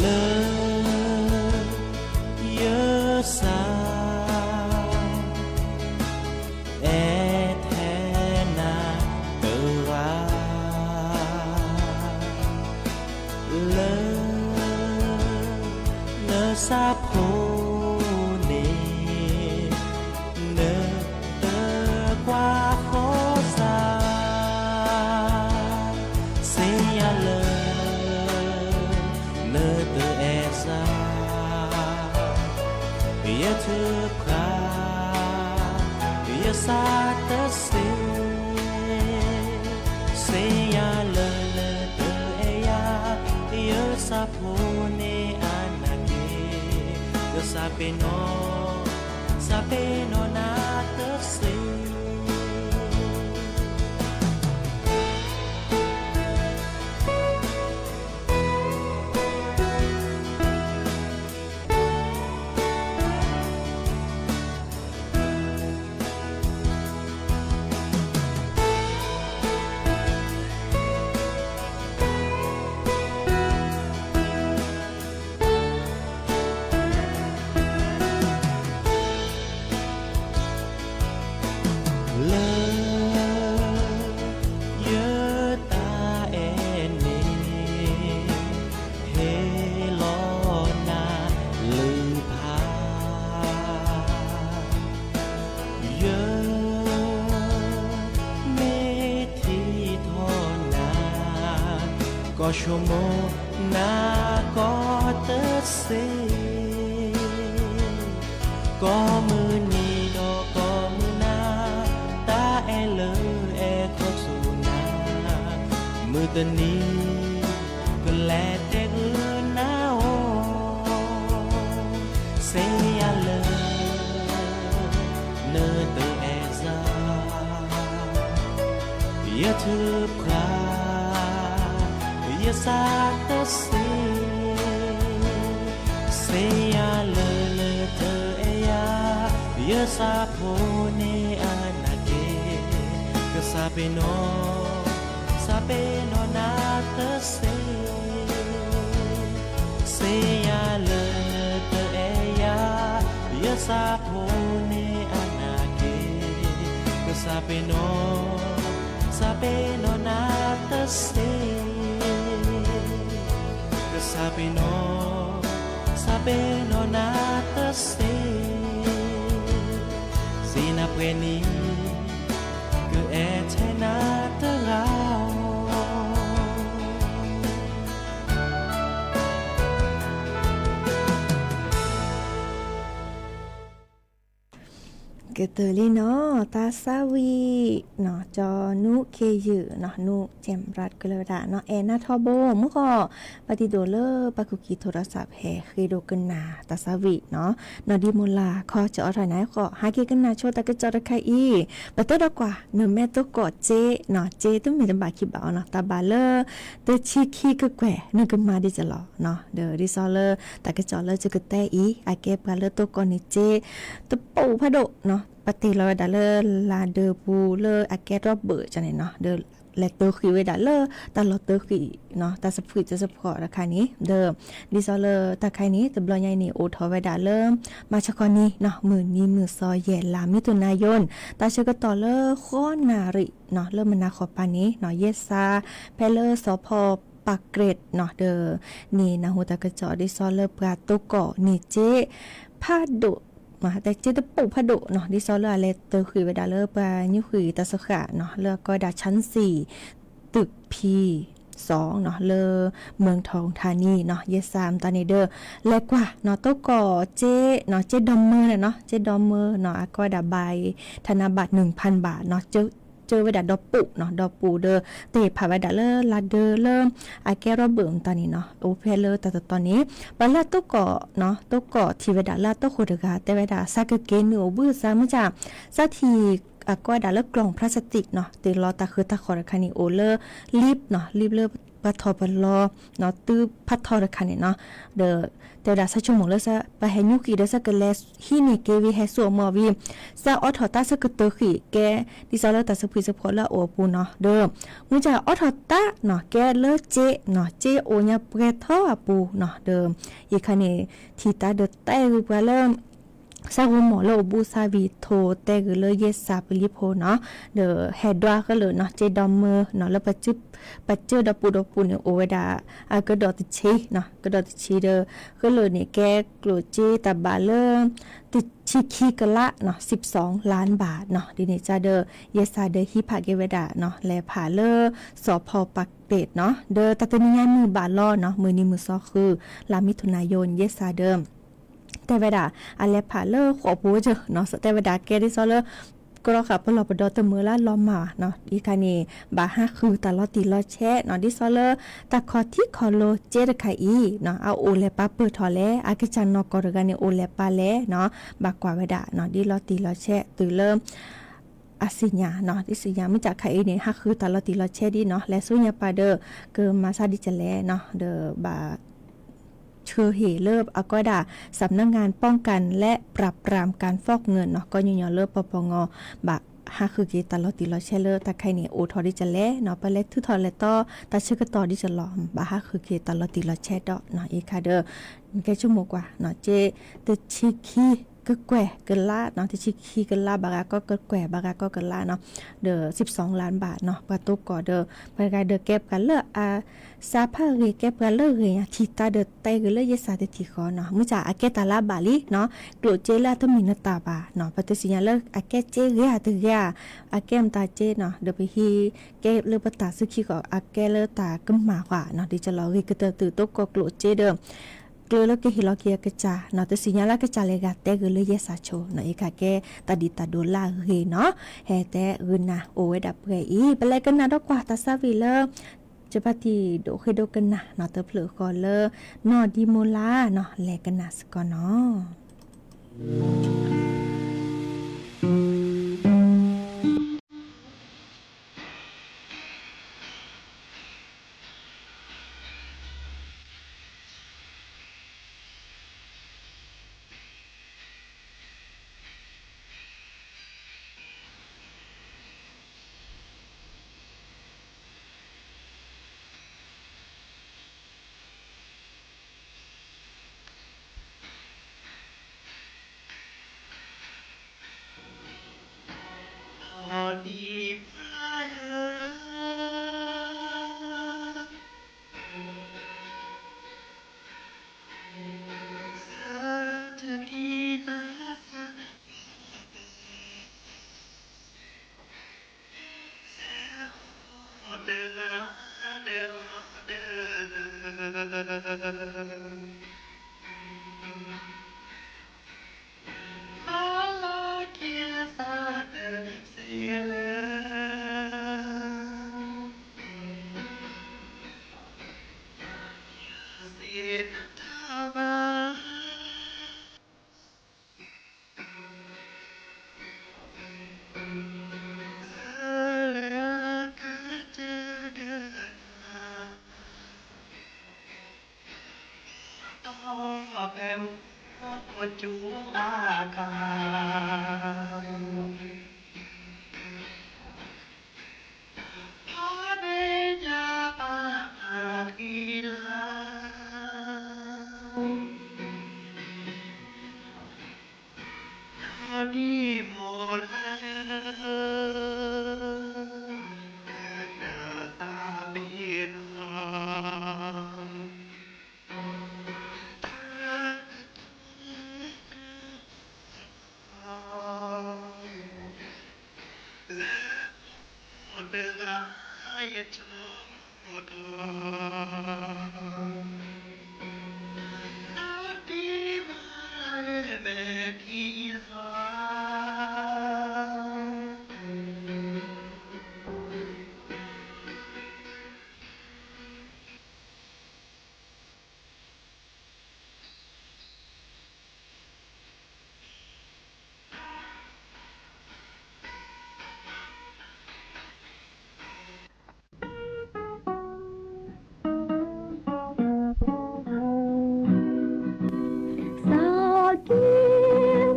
လၢ ယစၢ် အဲၣ်ထဲနၤတဂၤ လၢ နဆၣ်ဖိန့ၣ် နတကွၢ်ဃီစၢ် စ့ယၤလၢ နတအဲၣ်စၢ် ယထုကဖၣ် ယစၢ်တစ့ စ့ယၤလၢနတအဲၣ်ယၤ ယစၢ်ဖိန့ၣ်အါနာ်က့ ကစၢ်ပ့ၤနီၣ် စၢ်ပ့ၤနီၣ်နၤတစ့ လၢ ယတၢ်အဲၣ်န့ၣ် ဟ့ၣ်လီၤနၤလုၢ်ဖး ယ မ့ၢ်ထံၣ်ထီၣ်နၤ ကီၢ်ဆိကမိၣ်နၤကီၢ်တစ့ ကီၢ်မုၢ်နံၤဒီးကီၢ်မုၢ်နၤ တၢ်အဲၣ်လၢအဲၣ်ခီဆူနၤ မုၢ်တနံၤ ကလဲၤတဲဂုာ်နၤအီၤ စ့ယၤလၢ နတအဲၣ်စၢ် ယထုကဖၣ် ယစၢ်တစ့ စ့ယၤလၢနတအဲၣ်ယၤ ယစၢ်ဖိန့ၣ်အါနာ်က့ ကစၢ်ပ့ၤနီၣ် စၢ်ပ့ၤနီၣ်နၤတစ့ စ့ယၤလၢနတအဲၣ်ယၤ ယစၢ်ဖိန့ၣ်အါနာ်က့ ကစၢ်ပ့ၤနီၣ် စၢ်ပ့ၤနီၣ်နၤတစ့ ကစၢ်ပ့ၤနီၣ် စၢ်ပ့ၤနီၣ်နၤတစ့ စ့နၤပှဲၤနံၤ ကအဲၣ်ထဲနၤတဂၤဧိၤ က ကတၢၢ်လံနီၤ, သးစၢ်ဝံၤနီၤ, ကၠီနူၣ်ခ့ယုၢ်နီၤ, နူၣ်ကၠဲးရၣ်ကလၢၤဝဲဒၣ်နီၤ, အဲၣ်နၢ်ထီဘိ မုၢ်ဃီ, ပှၤတံၤဒိၣ်လၢပှၤကူၣ်ကံၤထိးထီၣ်စးဖဲဃ့ဒိကနၣ်သးစၢ်ဝံၤနီၤ, နီၢ်ဒံမူလၢ်ခီကၠီအီထီၣ်နၤဃီ, ဟးက့ၤကနၣ်ဆိတၢ်ကစီၣ်တခါအံၤ, ပတဲဒီးကွၢ် နမ့ၢ်တိၢ်ကီၢ်စ့နီၤ, စ့တမ့ၢ်တဘၣ်ခံဘၣ်အီၤနီၤ, တၢ်ဘၣ်လၢ တဆံခံကကွဲၢ် နကမၤဒ်ကလီၤနီၤ, ဒီးဒ်သိးလၢတၢ်ကစီၣ်လၢယကတဲအံၤ အကဲပှၤလၢတိၢ်ကီၢ်န့ၢ်စ့ တပိၢ်ဖးဒိၣ်နီၤ, ပတဲလီၤဝဲဒၣ်လၢလါဒၢးပူၤလၢအကဲထီၣ်ဘၢၣ်ကန့ၣ်နီၤ, ဒီးလဲၤတၢဃံးဝဲဒၣ်လၢတၢ်လီၢ်တၢဃံးနီၤ, တၢ်ဆၢဖှံတၢ်ဆၢဖှီၣ်တခါန့ၣ်, ဒီးဒ်သိးလၢတၢ်ခါအံၤန့ၣ် တဘျီညါအံၤန့ၣ် အိၣ်ထီၣ်ဝဲဒၣ်လၢ မၤဆၢခီနံၤနီၤ, မုၢ်နံၤမုၢ်သီယဲၢ်လါ မံၤထူၣ်နၣ်ယိၣ်, တၢ်ဆၢကတီၢ်လၢဃိးနၣ်ရံၣ်နီၤ, လၢမုၢ်နၤဃီၤပၤန့ၣ်နီၤ, ယဲၢ်စး ဖဲလၢစီၤဖီပာ်ကြ့းနီၤ, ဒီးန့ၣ်နၢ်ဟူတၢ်ကစီၣ် ဒ်သိးလၢပှၤတိၢ်ကီၢ်န့ၢ်စ့ ဖးဒိၣ် တစ့တပိၢ်ဖးဒိၣ်နီၤ, ဒ်သိးလၢအလဲၤတၢဃံးဝဲဒၣ်လၢပှၤညူဃံးတၢ်စၢဃာ်နီၤ, လၢအကီဝဲဒၣ် ชั้นสี่ ตึก พี สองနီၤ, လၢ เมืองทองธานีနီၤ, ယဲၢ်စးမတၤန့ၣ်ဒီး လဲၤကွၢ်နီၤ, တိၢ်ကီၢ်စ့နီၤ, စ့ဒီမၢန့ၣ်နီၤ, စ့ဒီမၢနီၤ, အကီဝဲဒၣ် ใบธนบัตร หนึ่งพันบาทနီၤ, စၢဝဲဒၣ်ဒီပုၢ်နီၤ, ဒီပုၢ်ဒီး တဟ့ၣ်ဖးဝဲဒၣ်လၢလါဒၢးလၢ အကဲထီၣ်ဘၢၣ်မတၤန့ၣ်နီၤ, အိၣ်ဖဲလၢတၢ်တတီၤန့ၣ် ပှၤလၢတိၢ်ကီၢ်နီၤ, တိၢ်ကီၢ်ထံၣ်ဝဲဒၣ်လၢအတိၢ်ဃိတဂၤ တဲဝဲဒၣ် စးကက့ၤနုာ်အိၣ်ဘှံးစးမုၢ်ဆါ, စးထံၣ်အကီဝဲဒၣ်လၢ กล่องพลาสติกနီၤ, တ့ၢ်လီၤတၢ်ဃုတၢ်ဃီတခါန့ၣ် အိၣ်လၢ ลิฟต์နီၤ, lift လၢပှၤထီၣ်ပလီၤနီၤ, တုၤဖးထီတခါန့ၣ်နီၤ, ဒီး တဲဝဲဒၣ် စးဆိကမိၣ်လၢ ပှၤဟဲညူဃံးဒီး စးကလဲၤဟံးန့ၢ်က့ၤဝံၤ ဟဲစိာ်မီၤဝံၤ စးအိးထီၣ်တၢ် စးကတၢဃံးကဲ ဒ်သိးလၢတၢ်ဆၢဖှံဆၢဖှီၣ်လၢအအိၣ်အပူၤနီၤ, ဒီး မုၢ်ဆါအိးထီၣ်တၢ်နီၤ, ကဲလၢစ့နီၤ, စ့အိၣ်ညါပှဲၤထီအပူၤနီၤ, ဒီး အံၤခါန့ၣ် ထံၣ်တၢ်ဒီးတဲဂ့ၤပှၤလၢ စးဂိၤမီၣ်လၢအိၣ်ဘှံးစးဝံၤ ထိတဲဂ့ၤလၢယဲၢ်စးပလံၤဖိနီၤ, ဒီးဟဲဒွးဃဲလၢာ်နီၤ, စ့ဒီမၢနီၤ, လၢပစၢၢ်ဒီပုၢ်ဒီပုၢ်န့ၣ် အိၣ်ဝဲဒၣ် အကဒီးတဆံနီၤ, ကဒီးတဆံဒီး ဃဲလၢာ်န့ၣ် ကဲကျိၣ်စ့တၢ်ဘၣ်လၢ တဆံခံကလးနီၤ, สิบสองล้านบาทနီၤ, ဒ်န့ၣ်စးဒီး ယဲၢ်စးဒီးဟံးဖးက့ၤဝဲဒၣ်နီၤ, လဲၤဖးလၢ စီၤဖီပာ်ကြ့းနီၤ, ဒီးတၢ်တနံၤညါမုၢ်ဘၣ်လီၤနီၤ, မုၢ်နံၤမုၢ်သီဃု လါမံၤထူၣ်နၣ်ယိၣ် ယဲၢ်စးဒီး တဲဝဲဒၣ် အလဲၤဖးလၢဃိာ်ပူၤကၢနီၤ, တဲဝဲဒၣ်ကဲဒ်သိးလၢ ကြီဃာ်ပလီၢ်ပဒီတမုာ်လၢလီၤမၢ်နီၤ, အံၤခါန့ၣ် ဘၣ်ဟးဃုတၢ်လီၤတံၢ်လီၤဆဲးနီၤ, ဒ်သိးလၢ တၢ်ခီၣ်ထံးခီၣ်လိၤစ့တခါအံၤနီၤ, အအိၣ်လဲၤပာ်ပၢၢ်ထီၣ်လဲၣ်, အကစၢ်နီၢ်ကီၢ်တဂၤန့ၣ် အိၣ်လဲၤပာ်လဲၣ်နီၤ, ဘၣ်ကွၢ်ဝဲဒၣ်နီၤ, ဒ်လီၤတံၢ်လီၤဆဲးတုၤလၢ အစံၣ်ညါနီၤ, ဒ်စံၣ်ညါမုၢ်ကၢ်ခါအံၤန့ၣ် ဟးဃုတၢ်လီၤတံၢ်လီၤဆဲးဒ်နီၤ, လဲၤဆူညါပၤဒီး ကမၤဆါဒ်ကလဲၣ်နီၤ, ဒီးဘၣ် ဆှၢဟ့ၣ်လၢအကီဒၣ် สำนักงานป้องกันและปราบปรามการฟอกเงินနီၤ, ကညီညီလၢပပှၤကညီ ဘၣ်ဟးဃုက့ၤတၢ်လီၤတံၢ်လီၤဆဲးလၢတၢ်ခဲအံၤန့ၣ် အိၣ်ထီၣ်ဒ်ကလဲၣ်နီၤ, ပလဲၤထုးထီၣ်လဲၤတီ တၢ်ဆၢကတီၢ်ဒ်ကလီၤ, ဘၣ်ဟးဃုက့ၤတၢ်လီၤတံၢ်လီၤဆဲးဒီးနီၤ, အံၤခါဒီး ကဲဆိကမိၣ်ကွၢ်နီၤ, က့ တဆံခံကကွဲၢ်ကလးနီၤ, တဆံခံကလးဘၣ်ဂၤကီကကွဲၢ် ဘၣ်ဂၤကီကလးနီၤ, ဒီး สิบสองล้านบาทနီၤ, ပှၤတိၢ်ကီၢ်ဒီး ပှၤတဂၤဒီးကဲပှၤလၢအ စးဖးဂ့ၤ ကဲပှၤလၢဂ့ၤညါ ထံၣ်တၢ်ဒီးတဲဂ့ၤလၢယဲၢ်စးတထံၣ်ဃီနီၤ, မုၢ်ကၢ်အကဲတၢ်လၢအဘၣ်လံနီၤ, ကျိၣ်စ့လၢအတမ့ၢ်နတၢ်ဘၣ်နီၤ, ပတသ့ၣ်ညါလၢအကဲစ့ဂ့ၤဧါတဂ့ၤဧါ, အကဲမတၤစ့နီၤ, ဒီးပဟံးကဲလၢပတၢ်စုခံဃီ အကဲလၢတၢ်ကမၣ်ဃီနီၤ, ဒ်ကလီၤဂ့ၤကတၢၢ်တုၤတိၢ်ကီၢ်ကျိၣ်စ့ဒီး ကျၢလၢကဟ့ၣ်လီၤက့ၤအကစၢ်နီၤ, တသ့ၣ်ညါလၢအကစၢ်လဲၤဂၤတဲဂ့ၤလၢယဲၢ်စးဆိနီၤ, အံၤခါကဲတၢ်ဒ်တၢ်ဒိးလၢအဂ့ၤနီၤ, ဟဲတဲဂုာ်နၤအိၣ်ဝဲဒၣ်ပှဲၤအံၤ, ပလဲၤကနၣ်ဒီးကွၢ်တၢ်သးဝံၣ်လၢ ကပၣ်တံၢ်ဒိၣ်ဃ့ဒိၣ်ကနၣ်နီၤ, တဖျၢၣ်ဃီလၢ နီၢ်ဒံမူလၢ်နီၤ, လဲၤကနၣ်စ့ၢ်ကီးနီၤ. သးက့ၤ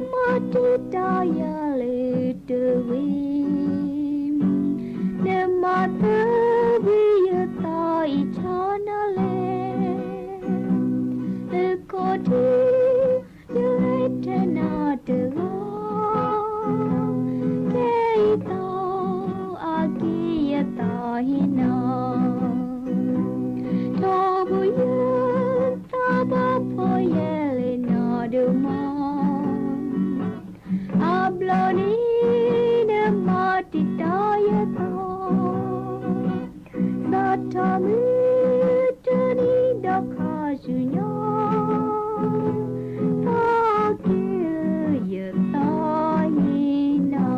မၤတံာ်တာ်ယၤလၢတဝံၤ, နမၤသးဝံၤယသးအံၤဆီနီၤလဲၣ်, လၢခီၣ်ထံး ယဟဲထဲနၤတဂီၢ်, ခဲအံၤသးအက့ၤယသးဟ့ၣ်နီၤ, ထီဘိယသးဘၣ်ဖှီၣ်ယဲလဲၣ်နီၤဒိၣ်မး, အဘျီန့ၣ်နမၤတံာ်တာ်ယသး သးထီၣ်မုၢ်တနံၤဒီးခါဆူညါ, သးက့ၤယသးဟ့ၣ်နီၤ,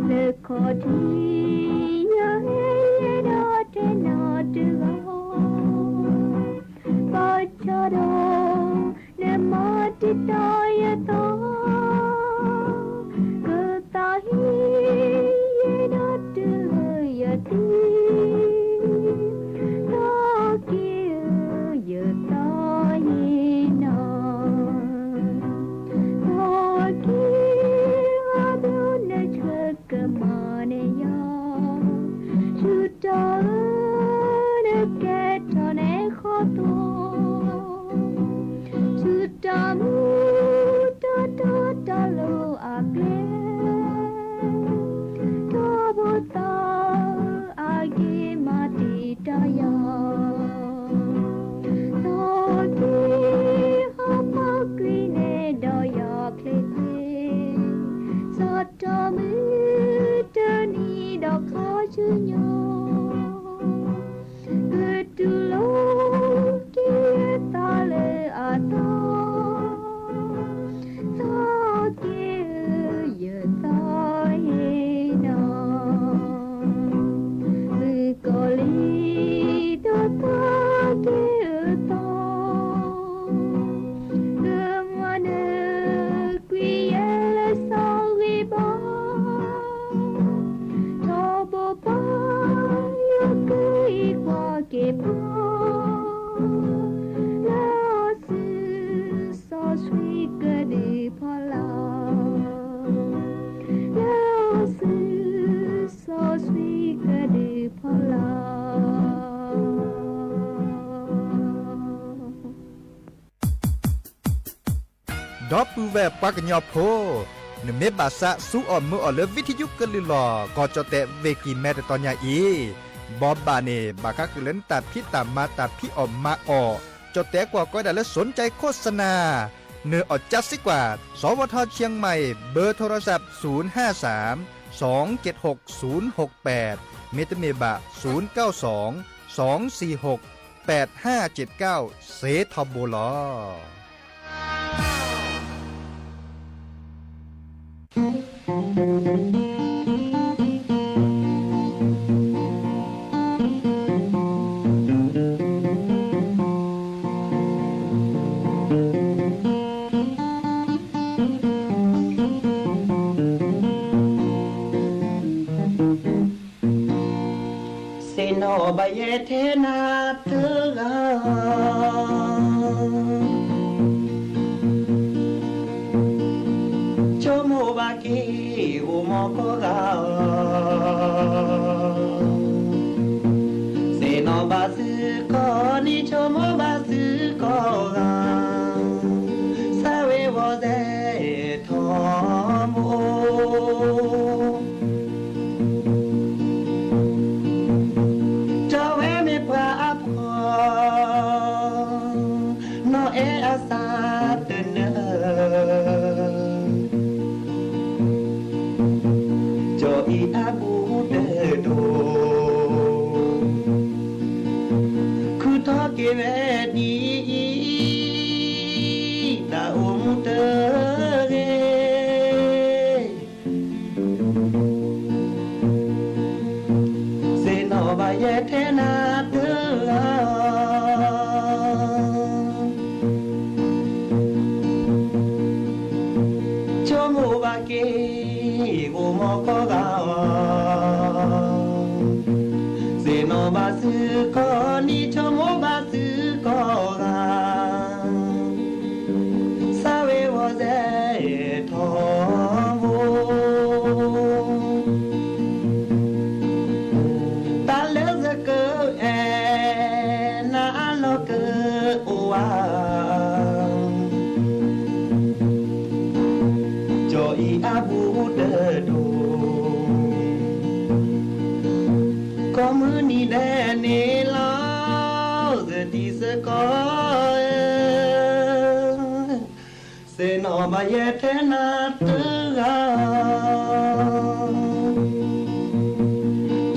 လၢခီၣ်ထံး ယဟဲယဲဒီးထဲနၤတဂီၢ်, ဘၣ်ဆၣ်ဒီး နမၤတံာ်တာ်ယသး, ကသးဟ့ၣ်ယဲဒီးတုၤလၢယသံ, သးက့ၤယသးဟ့ၣ်နီၤ, သးက့ၤအဘျီနဆှၢကမၤန့ၢ်ယၤ, ဆူတၢ်ဧၢ နကဲထီၣ်နဲဃီသွီ ဆူတၢ်မူတၢ်တီတၢ်လိၤအကျဲ, ထီဘိသးအက့ၤမၤတံာ်တာ်ယၤ, သးက့ၤဟးဖီကွံာ်န့ၢ်ဒီးယၤချ့ချ့, စးထီၣ်မုၢ်တနံၤဒီးခါဆူညါ ကတူၢ်လိာ်က့ၤယသးလၢအသီ, သးက့ၤဧၢ ယသးဟ့ၣ်နီၤ, မုၣ်ကီၤလံၤဒီးသးက့ၤဧၢသီ, ကမၤနၢၤကွံာ်ယဲလၢစီၤဂံၢ်ဘါ ထီဘိပှၤ ယွၤကလုၢ်အံၤကွၢ်က့ၤပှၤ, လၢအစုစီဆှံကဒုးဖီလာ်, လၢအစုစီဆှံကဒုးဖီလာ်. ဒီပုၢ်ဝဲၢ်ပှၤကညီဖိ, နမ့ၢ်ဘၣ်ဆၣ်ဆူအီၣ်မုာ်အီၣ်လၢ ဝံထယုကလုၢ်လီၢ် ကီၢ်ကၠီၣ်တဲၣ် ဝ့ၢ်ကံၢ်မဲ တတီၤညါအံၤ, ဘီဘၣ်န့ၣ် ဘၣ်ဃးဃုာ်လၢနတၢ်ဖံးတၢ်မၤတၢ်ဖံးအီၣ်မၤအီၣ်, ကၠီၣ်တဲၣ်ကွၢ်ကီဒၣ်လၢ สนใจโฆษณา နၢၤအီၣ်ကၠါစ့ၢ်ကီး, สวท เชียงใหม่ เบอร์โทรศัพท์ ศูนย์ห้าสาม สองเจ็ดหก ศูนย์หกแปด မ့တမ့ၢ်ဘၣ် ศูนย์เก้าสอง สองสี่หก แปดห้าเจ็ดเก้า စ့ထီဘိလီၤ. ဆိကမိၣ်ဘၣ်က့ၤ အိၣ်မီၤကိးဂၤ, သ့ၣ်နီၣ်ဘၣ်သုကိးနံၤ ဆိကမိၣ်ဘၣ်သုကိးဂၤ, ဆၢဝ့ၤဝီၤစဲထီဘိ တဝဲမ့ၢ်ပှၤအဖှီၣ် နီၢ်အဲၣ်အသးတနၢၤ, ကၠီအံၤအဘူးတဒိၣ်, ခုထီၣ်က့ၤဝဲဒ်အံၤ တၢ်အိၣ်မူတဂ့ၤ သ့ၣ်နီၣ်ဘၣ်ယဲထဲနၤတဂၤ, ဆိကမိၣ်ဘၣ်က့ၤ အိၣ်မီၤကိးဂၤ, သ့ၣ်နီၣ်ဘၣ်သုကိးနံၤ ဆိကမိၣ်ဘၣ်သုကိးဂၤ, ဆၢဝ့ၤဝီၤစဲထီဘိ တၢ်လၢယကအဲၣ် နၤအလီၢ်ကအိၣ်ဧါ, ကၠီအံၤအဘူးတဒိၣ်, ကိးမုၢ်နံၤဒဲးန့ၣ်လီၤ ယတံၤသကိးဧၢ, သ့ၣ်နီၣ်ဘၣ်ယဲထဲနၤတဂၤ,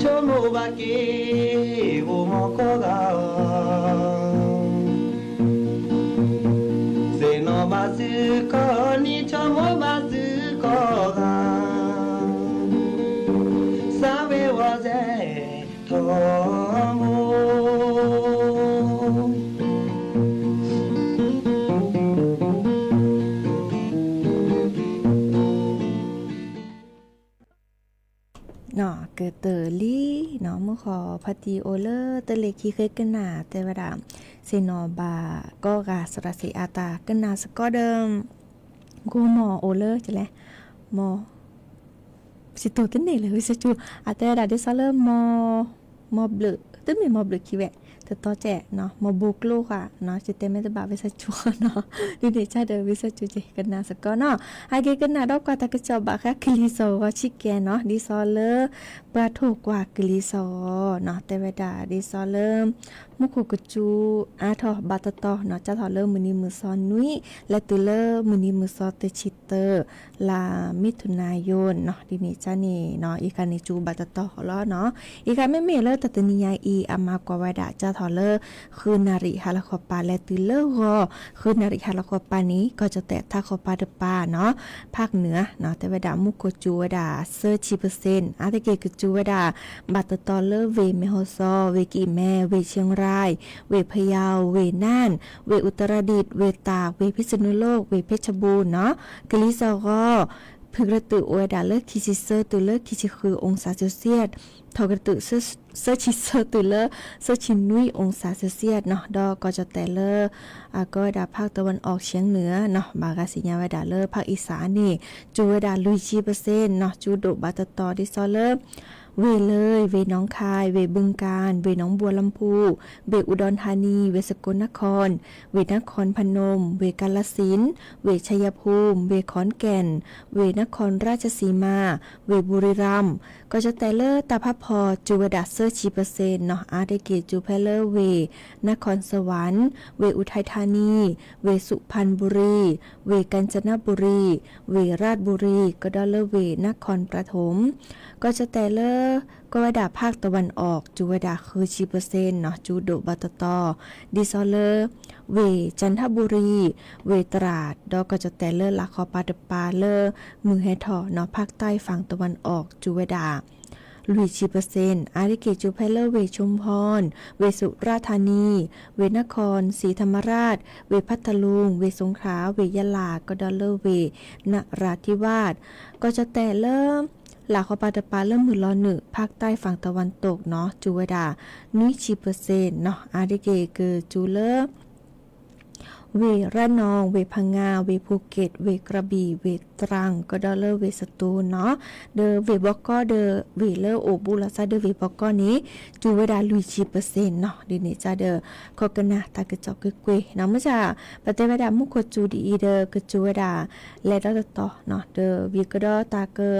ဆိကမိၣ်ဘၣ်က့ၤ အိၣ်မီၤကိးဂၤ, သ့ၣ်နီၣ်ဘၣ်သုကိးနံၤ ဆိကမိၣ်ဘၣ်သုကိးဂၤ, ဆၢဝ့ၤဝီၤစဲထီဘိ ကတၢၢ်လံနီၤ မုၢ်ဃီၤဖါတံၢ်အိၣ်လၢတလ့ၤခံဃ့ကနၣ် တဲဝဲဒၣ် သ့ၣ်နီၣ်ဘၣ်ကိးဂၤ သရၣ်စံးအါတၢ်ကနၣ်စ့ၢ်ကီးဒီး ကိးမီၤအိၣ်လၢ ကလဲၣ် မီၤ စံးတိၤတန့ၢ်လၢ ဝံသးစူၤ အတဲဝဲဒၣ်ဒ်သိးလၢ မီၤဘျုး သုမ့ၢ်မီၤဘျုးခံဝဲ တတီကဲးနီၤ မီၤဘိကျိဃာ်နီၤ ယတဲမ့ၢ်တဘၣ်ဝံသးစူၤနီၤ ဒ်န့ၣ်ကဒီး ဝံသးစူၤက့ၤ ကနၣ်စ့ၢ်ကီးနီၤ အဂ့ၤကနၣ်ဒီးကွၢ်တၢ်ကစီၣ်ဘၣ်ဃးကလံၤစ့ၢ်ကီးဆံးကဲနီၤ ဒ်သိးလၢ ပှၤထိၣ်ကွၢ်ကလံၤစ့ၢ်ကီးနီၤ တဲဝဲဒၣ်ဒ်သိးလၢ မူခိၣ်ကစူၤအါထီၣ်ဘၣ်တတီနီၤ စးထီၣ်လၢမုၢ်နံၤမုၢ်သီနွံ လဲၤတုၤလၢမုၢ်နံၤမုၢ်သီတဆံတၢ လါမံၤထူၣ်နါယိနီၤ ဒ်န့ၣ်ကန့ၣ်နီၤ အံၤခါန့ၣ်ကစူၤဘၣ်တတီလီၤနီၤ အံၤခါမ့မ့ၢ်လၢတၢ်တနံၤညါအံၤ အမၤကွၢ်ဝဲဒၣ် စးထီၣ်လၢ ဃုနၣ်ရံၣ်ဟါလီၤခီပၤ လဲၤတုၤလၢဂီၤ ဃုနၣ်ရံၣ်ဟါလီၤခီပၤန့ၣ် ကီၢ်ကၠီၣ်တဲၣ်ထးခီပၤတပၤနီၤ ဖးကနၢၤနီၤ တဲဝဲဒၣ်မူခိၣ်ကစူၤဝဲဒၣ် သၢဆံပၢၣ်စ့ၣ် အါတက့ၢ်ကစူၤဝဲဒၣ် ဘၣ်တတီလၢဝ့ၢ်မဲၢ်ဟီၣ်စီ ဝ့ၢ်ကံၣ်မဲ ဝ့ၢ်ဆ့ရၢၣ် ဝ့ၢ်ဖယီၣ် ဝ့ၢ်နၢၣ် ဝ့ၢ်အူတရဒံး ဝ့ၢ်တၢ် ဝ့ၢ်ဖံးစနူလိၣ် ဝ့ၢ်ဖ့ၣ်ဆဘူၣ်နီၤ ကလံၤစ့ၢ်ကီး ဖုကရတုာ်အိၣ်ဝဲဒၣ်လၢခံဆံသၢတုၤလၢခံဆံဃု အူစးစဲးစဲး ထီၣ်ကရတုာ် သၢဆံသၢတုၤလၢ သၢဆံနွံ အူစးစဲးစဲးနီၤ ဒီးကီၢ်ကၠီၣ်တဲၣ်လၢ အကီဝဲဒၣ်ဖးတဝၢၣ်အီၣ်ဆဲးနၢၤနီၤ ဘၣ်ဂၤသ့ၣ်ညါဝဲဒၣ်လၢဖးအံၣ်စၢ်န့ၣ် ကၠူဝဲဒၣ်လွံၢ်ဆံပၢၣ်စ့ၣ်နီၤ ကၠူဒိၣ်ဘၣ်တတီဒ်သိးလၢ ဝ့ၢ်လၢ ဝ့ၢ်နီၣ်ခၢၣ် ဝ့ၢ်ဘုၣ်ကၣ် ဝ့ၢ်နီၣ်ဘိလါဖူး ဝ့ၢ်အူဒီၣ်ထါနံ ဝ့ၢ်စကိးနခီၣ် ဝ့ၢ်နခီၣ်ဖနူမ် ဝ့ၢ်ကၣ်လၣ်စံၣ် ဝ့ၢ်ဆၣ်ယါဖူမ် ဝ့ၢ်ခီၣ်ကၠဲၣ် ဝ့ၢ်နခီၣ်ရၣ်ၡစံမၣ် ဝ့ၢ်ဘူရံရၣ် ကီၢ်ကၠီၣ်တဲၣ်လၢတၢ်ဖးဖီၣ် ကၠူဝဲဒၣ်သၢဆံပၢၣ်စ့ၣ်နီၤ အါတက့ၢ်ကၠူဖဲလၢဝ့ၢ် နခီၣ်စဝၣ် ဝ့ၢ်အူထဲးထါနံ ဝ့ၢ်သုးဖၣ်ဘူရံ ဝ့ၢ်ကၣ်စနဘူရံ ဝ့ၢ်ရၣ်ဘူရံ ကဒီးလၢဝ့ၢ်နခီၣ်ပြထူမ် ကီၢ်ကၠီၣ်တဲၣ်လၢ ကီၢ်ဝဲဒၣ်ဖးတဝၢၣ်အီၣ် ကၠူဝဲဒၣ်ဃုဆံပၢၣ်စ့ၣ်နီၤ ကၠူဒိၣ်ဘၣ်တတီ ဒ်သိးလၢ ဝ့ၢ်ကၠၣ်ထဘူရံ ဝ့ၢ်တရၣ် ဒီးကီၢ်ကၠီၣ်တဲၣ်လၢလၢ်ခီပၤတပၤလၢ မုၢ်ဟဲထီၣ်နီၤ ဖးတၢ်ဖးတဝၢၣ်အီၣ် ကၠူဝဲဒၣ် လွံၢ်ဆံပၢၣ်စ့ၣ် အါတက့ၢ်ကၠူဖဲလၢဝ့ၢ်ခၠူၣ်ဖီၣ် ဝ့ၢ်သုးရၣ်ထါနံ ဝ့ၢ်နခီၣ်စံၣ်ထမရၣ် ဝ့ၢ်ဖးတလူၣ် ဝ့ၢ်စူၣ်ခရၣ် ဝ့ၢ်ယလၣ် ကဒီးလၢဝ့ၢ်နရၣ်ထံဝၣ် ကီၢ်ကၠီၣ်တဲၣ်လၢ ပျၢ်ဃီပၤတပၤလၢမုၢ်လီၤနုာ် ภาคใต้ฝั่งตะวันตก နီၤ စူၤဝဲဒၣ် နွံဆံ percent နီၤ အါတက့ၢ်ကစူၤလၢ ဝ့ၢ် ระนอง ဝ့ၢ် พังงา ဝ့ၢ် ภูเก็ต ဝ့ၢ် กระบี่ ဝ့ၢ် ตรัง ကဒီးလၢဝ့ၢ် สตูล နီၤ ဒီးဝ့ၢ်ဘီကီဒီး ဝ့ၢ်လၢအိၣ်ဘူးလီၤသးဒီးဝ့ၢ်ဘီကီန့ၣ် စူၤဝဲဒၣ်လွံၢ်ဆံ percent နီၤ ဒ်န့ၣ်စ့ၢ်ဒီး ခိးကနၣ်တၢ်ကစီၣ်ကွ့ၢ်ကွ့ၢ်နီၤ မုၢ်ဆါ ပတဲဝဲဒၣ်မူခိၣ်စူၤဒ်အံၤဒီး ကစူၤဝဲဒၣ် လဲၤဒီတတီၤနီၤ ဒီးဝံၤကဒီးတၢ်က ဒ်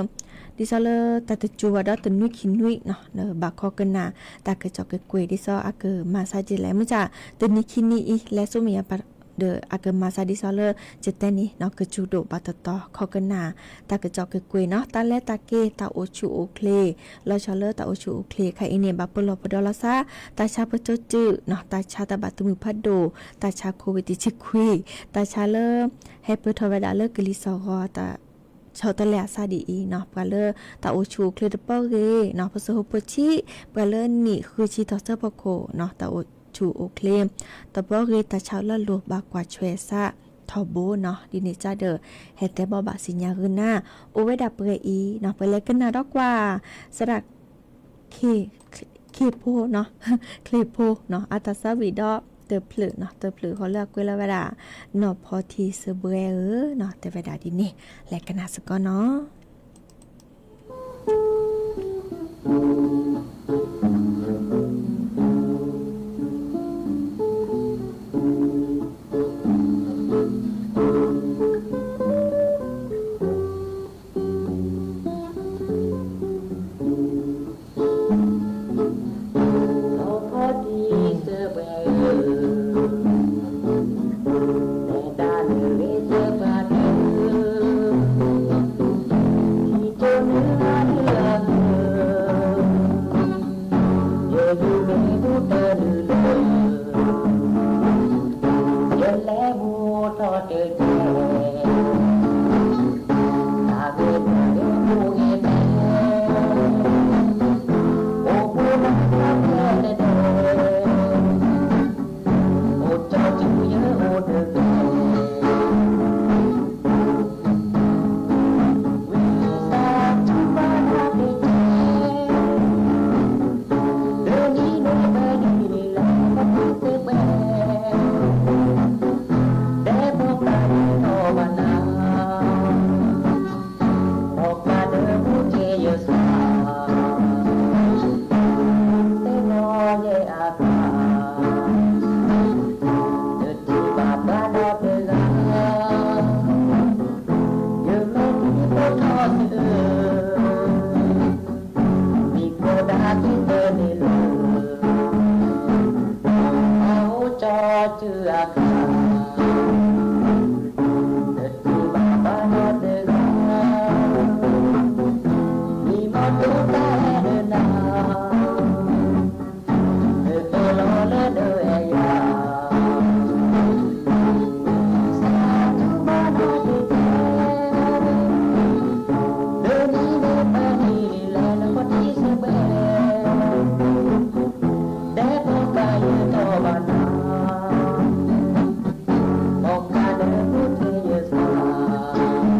သိးလၢတၢ်တစူၤဘၣ်ဒီးတနွံခံနွံနီၤ ဘၣ်ခိးကနၣ်တၢ်ကစီၣ်ကွ့ၢ်ကွ့ၢ် ဒ်သိးအကမၤဆါဒ်လဲၣ် မုၢ်ဆါ တနံၤခံနံၤအံၤ လဲၤဆူမဲာ်ညါပၤ ဒီးအကမၤဆါဒ်သိးလၢ ယတဲန့ၣ်နီၤ ကစူၤဒိၣ်ဘၣ်တတီၤ ခိးကနၣ်တၢ်ကစီၣ်ကွ့ၢ်ကွ့ၢ်နီၤ တၢ်လဲၤတၢ်က့ၤ တၢ်အိၣ်ဆူၣ်အိၣ်ချ့ လီၤဆီလၢတၢ်အိၣ်ဆူၣ်အိၣ်ချ့ ခဲအံၤန့ၣ် ဘၣ်ပလီၢ်ပဒီလီၤသး တၢ်ဆါပၢၢ်ဆၢစုၣ်နီၤ တၢ်ဆါတၢ်ဘၣ်သမုာ်ဖးဒိၣ် တၢ်ဆါ COVID တဆံခွံ တၢ်ဆါလၢ ဟဲပၢၢ်ထီၣ်ဝဲဒၣ်လၢကလံၤစီၤဂီၤ တၢ်ဆီတလဲအသးဒ်အံၤနီၤ ပှၤလၢတၢ်အိၣ်ဆူၣ်အိၣ်ချ့တပီၢ်ဂ့ၤနီၤ ပစိၤဖိဆံး ပှၤလၢနံၣ်ဃုဆံထီၣ်ဆၢဖီခိၣ်နီၤ တၢ်အိၣ်ဆူၣ်အိၣ်ချ့ တပီၢ်ဂ့ၤ တၢ်ဆါလၢလိၤဘၣ်ကွၢ်ထွဲစးထီဘိနီၤ ဒ်န့ၣ်စ့ၢ်ဒီး ဟဲတဲဘၣ်ဘၣ်စံၣ်ညါဂုာ်နၤ အိၣ်ဝဲဒၣ်ပှဲၤအံၤနီၤ ပှၤလဲၤကနၣ်ဒီးကွၢ် သရၣ် ခ့ၣ်ဖိနီၤ ခ့ၣ်ဖိနီၤ အတၢ်သးဝံၣ်ဒီးတဖျၢၣ်နီၤ တဖျၢၣ်ဃီလၢအကွဲးလီၤဝဲဒၣ် နီၢ်ဖီထံစၢၤဘှဲဧၢနီၤ တဲဝဲဒၣ်ဒ်န့ၣ် လဲၤကနၣ်စ့ၢ်ကီးနီၤ နီၢ်ဖီထံစၢၤဘှဲဧၢ, နဲဒၣ်နဂ့ၤစၢၤပှၤကဲဧၢ, ထံကၠိနုၤအနုၤအဂၤဧၢ, ယဂုာ်မ့ၢ်မူတနုာ်လၢ ယလဲၤမူထီၣ်တကဲ, တၢ်ဂ့ၢ်တၢ်ဂ့ၢ်ဖိဂ့ၤဖဲ, အိၣ်မူလၢတၢ်ဖဲတဒဲ, အိၣ်ကၠီတုၤယအိၣ်တကဲ, ဝံသးစူၤဘၣ်နၤတကဲ, ဒ်နံၤန့ၣ်ဖဲနံၤန့ၣ်လၢပကစၢၤဘှဲ, ဒဲးဖိသၣ်ယဲၢ်နီၢ်ဘၣ်နၤ, ဒီးပှၤဒၢးမူက့ၤယသး, သ့ၣ်နီၣ်ယဲၢ်အသး, တထံၣ်ဘၣ်ပှၤနီတဂၤ, ယမ့ၢ်ဒ်ဖိထီၣ်သုးဧၢ, မံၤဖိဒါက့ၤတဲန့ၣ်လၢ အအိၣ်ကၠီတုၤအခါ, တထံၣ်ဘၣ်ပှၤနီတဂၤ, မံၤမီၢ်ဒိၣ်တၢ်ဟဲဒၢးနၤ, တအၢၣ်လီၤလၢဒၢးအဲၣ်ယၤ, ဝံသးစူၤဘၣ်နၤတကဲ, ဒ်နံၤန့ၣ်ဖဲနံၤန့ၣ်လၢနခီၣ်ထံးစၢၤဘှဲ, ဒဲးဖိသၣ်ယဲၢ်နီၢ်ဘၣ်နၤ, ဒီးပှၤဒၢး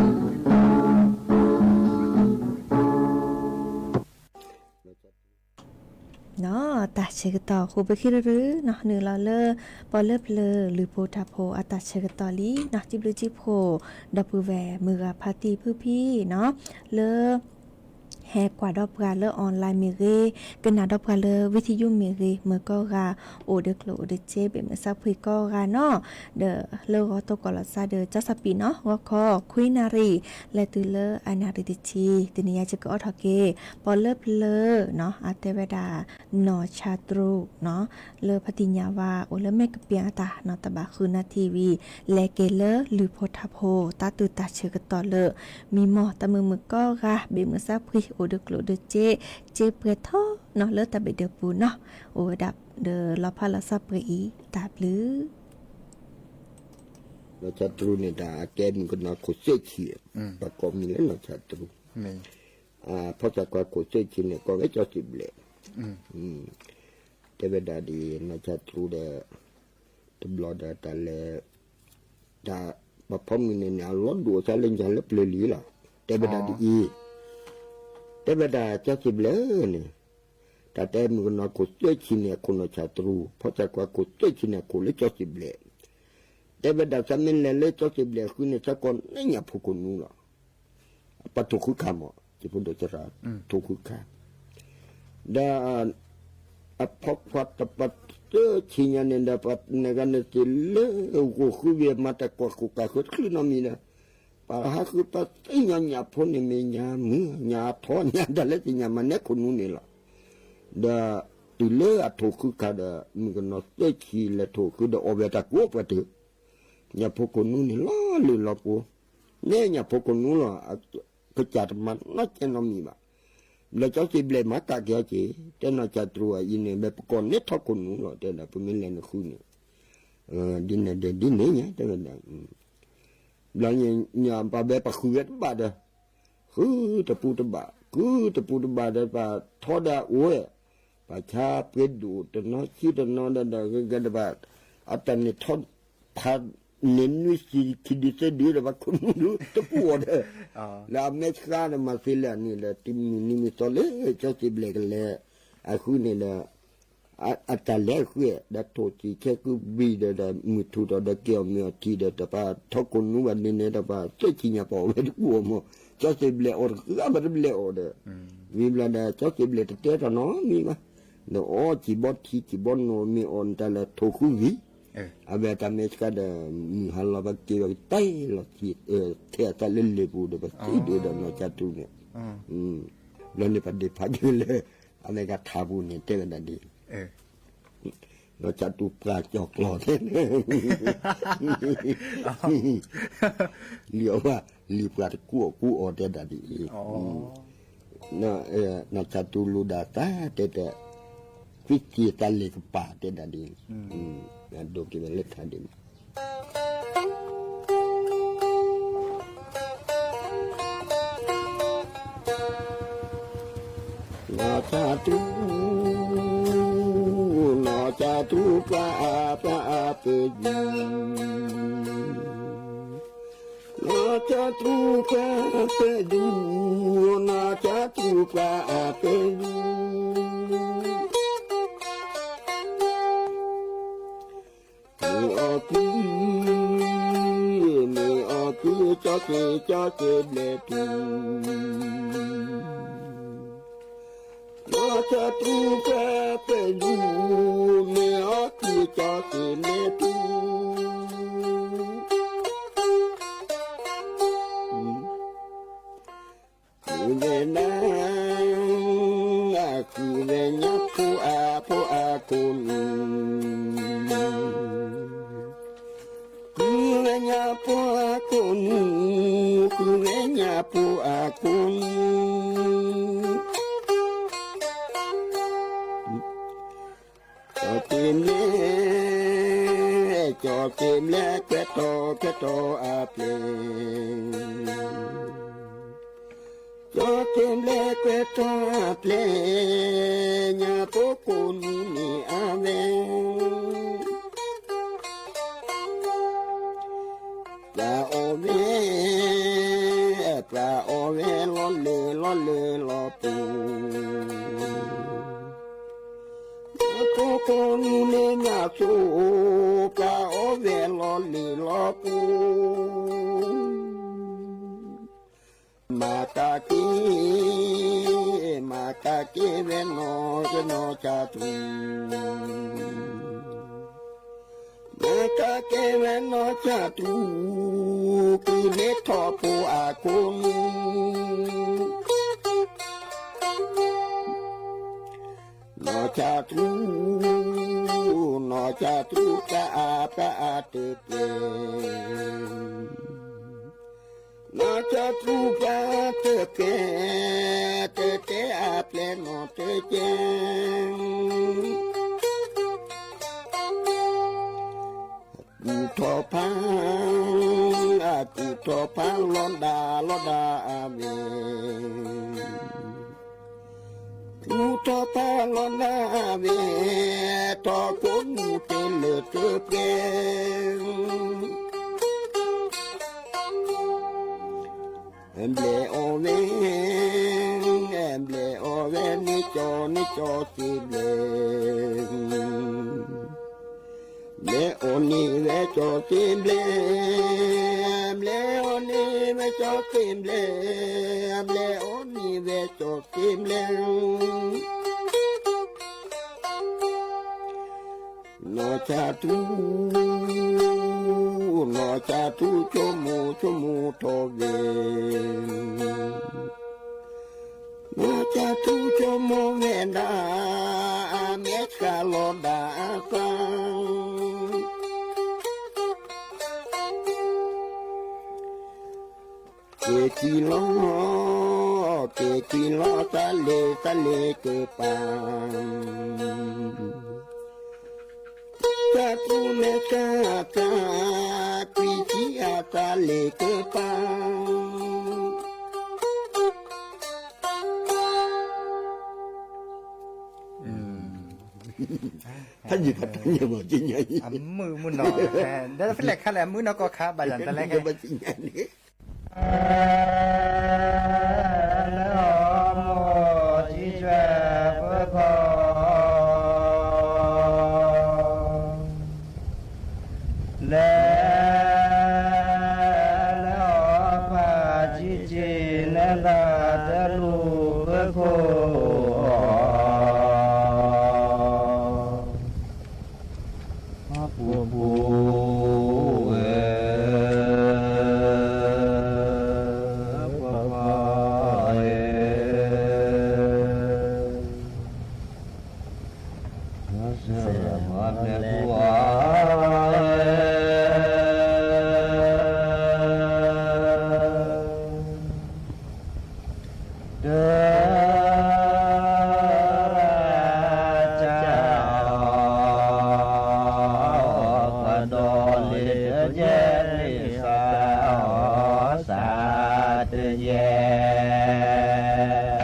မူက့ၤယသး နီၤ တၢ်ဆၢကတီၢ်ဃိပဃ့ရၢၢ်ရၢၢ်နီၤ နုာ်လီၤလၢ ပီၣ်လၢပျၢၤလုၢ်ဖိထါဖိအတၢ်ဆၢကတီၢ်လံနီၤ စံးဘျုးစံးဖှိၣ် ဒီပုၢ်ဝဲၢ်မုၢ်ဂၤဖါတံၢ်ဖုဖံနီၤ လၢ ဟဲကွၢ်ဒီးပှၤလၢ online မ့ၢ်ဂ့ၤ, ကနၣ်ဒီးပှၤလၢ ဝံထံယူမ့ၢ်ဂ့ၤ, မ့ၢ်ကိးဂၤ အိၣ်ဒီးကျိၣ်အိၣ်ဒီးစ့ ဘ့ၣ်မုာ်စၢ်ဖှံကိးဂၤနီၤ, ဒီးလၢဂီၤတိၢ်ကီၢ်လီၤစၢ်ဒီး ကၠီစးပံးနီၤ ဂီၤခီ ခွံနၣ်ရံၣ် လဲၤတုၤလၢအနၣ်ရံၣ်တဆံ, တနံၤညါယကအိးထီၣ်က့ၤ ပီၣ်လၢပျၢၤနီၤ အတဲဝဲဒၣ် နီၢ်ဆါတြူးနီၤ လၢဖါတံၢ်ညါဝါ အိၣ်လၢမဲၢ်ကပၠၣ်အတၢ်နီၤ တဘၣ်ဃုနၢ်ထံဝံၤ လဲၤက့ၤလၢလုၢ်ဖိထါဖိ တၢ်တုၤတၢ်ဆၢကတီၢ်လၢ မံမီၢ်တၢ်မုာ်မုာ်ကိးဂၤ ဘ့ၣ်မုာ်စၢ်ဖှံ အိၣ်ဒီးကျိၣ်ဒီးစ့ စ့ပှဲၤထီနီၤ လၢတၢ်ဘ့ၣ်ဒၢးပူၤနီၤ အိၣ်ဝဲဒၣ်ဒီးလီၤဖးလီၤစၢ်ပှဲၤအံၤ တၢ်ဘျုး နီၢ်ဆါတြူးန့ၣ် တၢ်အကဲမုၣ်ကနီၤခိၣ်သ့ၣ်ဆံး, ပှၤကိးမံၤလၢနီၢ်ဆါတြူး, ဖီၣ်ဆၣ်ကွၢ်ခိၣ်သ့ၣ်ဆံးန့ၣ် ကိးဝဲကၠီစံးဘျဲၣ်, တဲဝဲဒၣ်ဒ်နီၢ်ဆါတြူးဒီး တဘျီဒီးတၢ်လဲၤ တၢ်ပှၤဖီမုၢ်န့ၣ်န့ၣ် အလီၢ်ဒိၣ်အသးလၢညါလၢပျၢၤလံလီၤ, တဲဝဲဒၣ်ဒ်အံၤ, တဲဝဲဒၣ်ကၠီသ့ၣ်ဘျဲၣ်ဧၢန့ၣ်, တၢ်တဲမုၣ်ကနီၤခိၣ်သၢဆံန့ၣ် အခိၣ်နီၢ်ဆၣ်တရူး, ဖီစၢ်ကွၢ်ခိၣ်သၢဆံန့ၣ် အခိၣ်လၢကၠီသ့ၣ်ဘျဲၣ်, တဲဝဲဒၣ်သးမ့ၢ်လဲၤလၢကၠီသ့ၣ်ဘျဲၣ်အဃုန့ၣ် သးကိးန့ၢ်ညၣ်ဖိကိးနူလီၤ. ပှၤထိၣ်ဃုခါမး စံးဖိဒိၣ်စရၣ် ထိၣ်ဃုခါ, ဒီး အဖီခွါတပှၤသၢဆံညါန့ၣ်ဒီး ပှၤနဂၤန့ၣ်သ့ၣ်လၢဂိၢ်ဃုဝံၤ မၤတၢ်ကွၢ်ဃုာ်ကၢ်ဃုာ်တချုးနီတမံၤဒီး ပှၤဟးဃုပှၤသ့ၣ်ညါညၣ်ဖိန့ၣ်မ့ၢ်ညၣ်မုၢ် ညၣ်အထီ ညၣ်တၢ်လၢသ့ၣ်ညါမၤနဲခိၣ်နူန့ၣ်လီၤ. ဒီးတုၤလၢအထိၣ်ဃုခါဒီး မုၣ်ကနီၤသၢဆံလဲၤထိၣ်ဃုဒီးအီၣ်ဝဲတၢ်ကိးပှၤတၢၢ် ညၣ်ဖိကိးနူန့ၣ်လီၤလၢလီၤပူၤ, န့ၢ်ညၣ်ဖိကိးနူလီၤ, ကစၢ်တမၤနီတစဲးနီတမံၤဘၣ်. ဘျီကၠီသ့ၣ်ဘျဲၣ်မၤကၣ်က့ၤအီၤက့ၤ တဲနီၢ်ကၠီတရူးအံၤန့ၣ် ဘဲပကိးန့ၢ်ထီၣ်ကိးနူလီၤ တဲဒၣ် ပမ့ၢ်လဲၤနဃုန့ၣ် ဒ်န့ၣ်ဒီးဒ်န့ၣ်ညါ တဲဝဲဒၣ် ဘျီညါပှၤဘဲပှၤဃုဝဲတဘၣ်ဒီး ဃုတပူၤတဘၣ် ဃုတပူၤတဘၣ်ဒီး ပှၤထီဒါအိၣ်ဝဲ ပှၤဆါပှ့ၤဒိၣ်တနီၤဆံတနီၤဒီး ဒီးဂ့ၤဂ့ၤဒီး ပှၤအတၢ်န့ၣ်ထီ ဖးန့ၣ်နွံဆံ ခံဒုသၢဒုဒီး ပှၤခိၣ်နူဒုတပူၤအီၤဒီး လၢအမဲာ်ဆှးဒီးမၤသ့လၢအန့ၣ်ဒီး တုၤမုၢ်နံၤမုၢ်သီလၢကၠီသ့ၣ်ဘျဲၣ်ကလဲၤ အဃုန့ၣ်ဒီး အတၢ်လဲၤဃုဒီးထိၣ်စံၣ်ဆဲကုဘံၣ်ဒီး ဒီးမုၢ်ထူၣ်ထီၣ်ဒီးက့ၤအီၣ်မ့ၤအီထံဒီး တပှၤထီခိၣ်နူဘၣ်န့ၣ်န့ၣ်ဒီး ပှၤသၢဆံညါပှၤအီၣ်ဝဲတကူၣ်အီၣ်မး ကၠီသ့ၣ်ဘျဲၣ်အီၣ်တဂၤဘၣ်တဘျဲၣ်အီၣ်ဒီး ဝံၤဘျီဒီး ကၠီသ့ၣ်ဘျဲၣ်တတဲတၢ်နီတမံၤဘၣ် ဒီးအီၣ်စံၣ်ဘီထံစံၣ်ဘီနိၣ်မ့ၢ်အီၣ်နတၢ်လၢထိၣ်ဃုဝံၤ အဝဲတၢ်မဲာ်ဆှးဒီး မုၢ်ဟါလီၤပှၤက့ၤဝဲကတဲလီၤ ထဲအသးလၢလ့ၣ်ပူၤဒီး ပသံဒုးဒီးနီၢ်ကၠီတရူးန့ၣ် ဘျီန့ၣ်ပှၤဒ့ၣ်ဖးဒိၣ်လၢ အဝဲဂၤထးပူၤန့ၣ် တဲဝဲဒၣ်ဒ် နီၢ်ကၠီတရူးပှၤကၠီၤကျီၤတဲ လံာ်အီၤဘၣ် လံာ်ပှၤတကူအီၣ်ကူအီၣ်တဲဒၣ်ဒ်အံၤ နီၢ်ကၠီတရူးလိၣ်ဒၣ်သးတဲတဲ ကွံစ့ၣ်သးလ့ၣ်ကပၤတဲဒၣ်ဒ်အံၤ ဒိးက့ၤဝဲလၢထးဒ်န့ၣ် နီၢ်ကၠီတရူး နီၢ်ကၠီတရူးပှၤအါပှၤအါပဒူ နီၢ်ကၠီတရူးပှၤအါပဒူ နီၢ်ကၠီတရူးပှၤအါပဒူ မ့ၢ်အီၣ်ကု မ့ၢ်အီၣ်ကု ကၠီသ့ၣ် ကၠီသ့ၣ်ဘျဲၣ်တရူး နီၢ်ကၠီတရူးပှၤအါပဒူ မ့ၢ်အီၣ်ကု ကၠီသ့ၣ်ဘျဲၣ်တရူး ဃုဝဲဒၣ် ဃုဝဲညၣ်ဖိအါဖိအါကိးနူ ဃုဝဲညၣ်ဖိအါကိးနူ ဃုဝဲညၣ်ဖိအါကိးနူ ကၠီသ့ၣ်ဘျဲၣ် ကၠီသ့ၣ်ဘျဲၣ်ကွဲးထီၣ်ကွဲးထီၣ်အပျဲၢ် ကၠီသ့ၣ်ဘျဲၣ်ကွဲးထီၣ်အပျဲၢ် ညၣ်ဖိကိးနူန့ၣ်အဝဲ ပှၤအီၣ်ဝဲ ပှၤအီၣ်ဝဲလီၤလၢလီၤလၢလီၤပူၤ ညၣ်ဖိကိးနူန့ၣ်ညၣ်ဆိ ပှၤအီၣ်ဝဲလီၤလၢလီၤပူၤ မၤကက့ၤ မၤကက့ၤဝဲနီၢ်ကနီၢ်ကၠီတရူး မၤကက့ၤဝဲနီၢ်ကၠီတရူး ကုၢ်န့ၢ်ထီၣ်ဖိအကိးနူ နီၢ်ကၠီတရူး နီၢ်ကၠီတရူးပှၤအါပှၤအါတကဲ နီၢ်ကၠီတရူးပှၤအါတကဲ တတဲအပျဲၢ်နီၢ်တကဲ ကူၣ်ထီၣ်ဖး ကူၣ်ထီၣ်ဖးလီၤဒၣ်လီၤဒၣ်အဝဲ ကူၣ်ထီၣ်ဖးလီၤဒၣ်အဝဲ ထီၣ်ကိးနူတလၢတပှဲၤ ဘျဲၣ်အီၣ်ဝဲ အိၣ်န့ၢ်ဝဲကၠီသ့ဘျဲၣ်, ဘျဲၣ်အိၣ်န့ၢ်ဝဲကၠီသ့ဘျဲၣ်, ဘျဲၣ်အိၣ်န့ၢ်ဝဲကၠီသ့ဘျဲၣ်. နီၢ်ဆၣ်ထူ, နီၢ်ဆၣ်ထူ ဆိကမိၣ်ဆိကမိၣ်ထီၣ်ဝဲ, နီၢ်ဆၣ်ထူဆိကမိၣ်ဝဲဒၣ် အမဲာ်ဆှးလီၤဒၣ်အသး က့ၤကွံာ်လီၤ, က့ၤကွံာ်လီၤ သးလ့ၤသးလ့ၤကပၤ, ဆၣ်ထူမဲာ်ဆှးအသး ကွံာ်ထံအသးလ့ၤကပၤ. အမုၢ်မုၢ်နီၤ, ဒီးဖဲလဲၣ်ခါလဲၣ် အမုၢ်နီၢ်ကီၢ်ခါ ဘၣ်ယၤတလဲခဲ လၢအီၤမိၢ်ထံဆွဲ ပၢၤကီၢ်, လဲၤ, လၢအီၤဖးဆံးဆံး နဲသးတလူၤ ပၢၤကီၢ် ပူၤပူၤဝဲ ပၢၤကီၢ်ဧၢ, ဆၢမၤဘျဲၣ်ပူၤဧၢ, တၢ် ကဒီးလံတယဲၢ် လံာ်စၢ်အီၤစၢ်တယဲၢ်,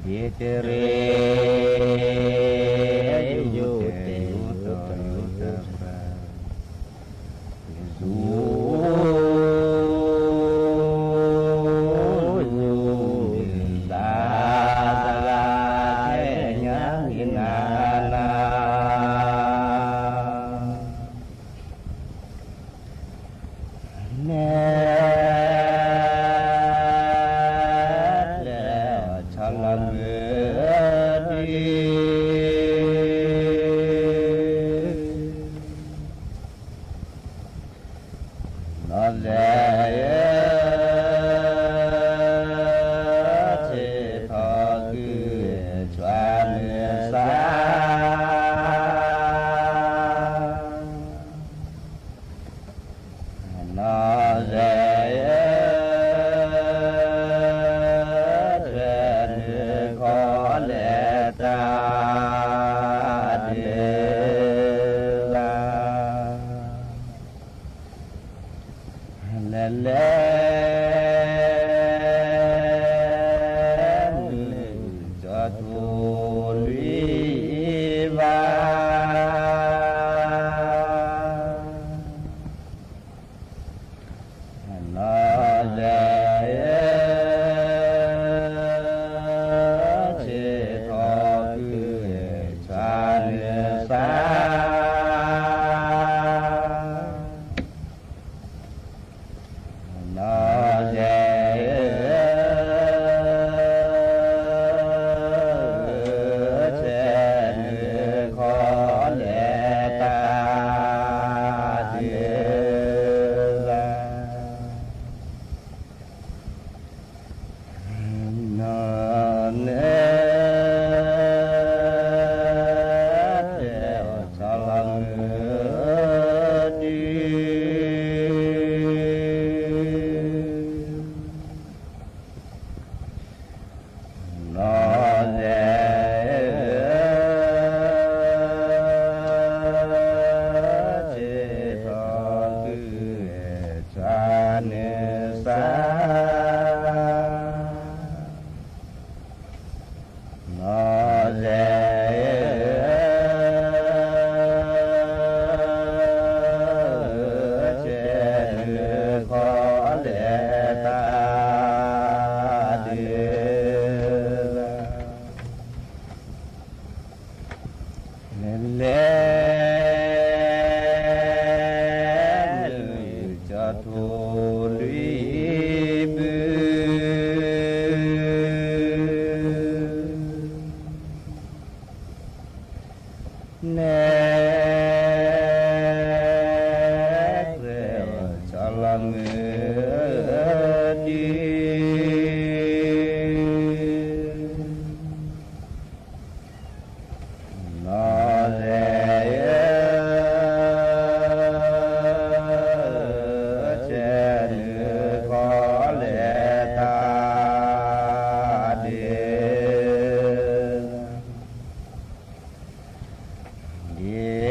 ဒ်တရ့ ယူၤတယူၤတပၤ ယူၤယူၤ သးသး ခဲညါနၤနၤ နဲ လဲၤဆီလီၤမုၢ်ဒံး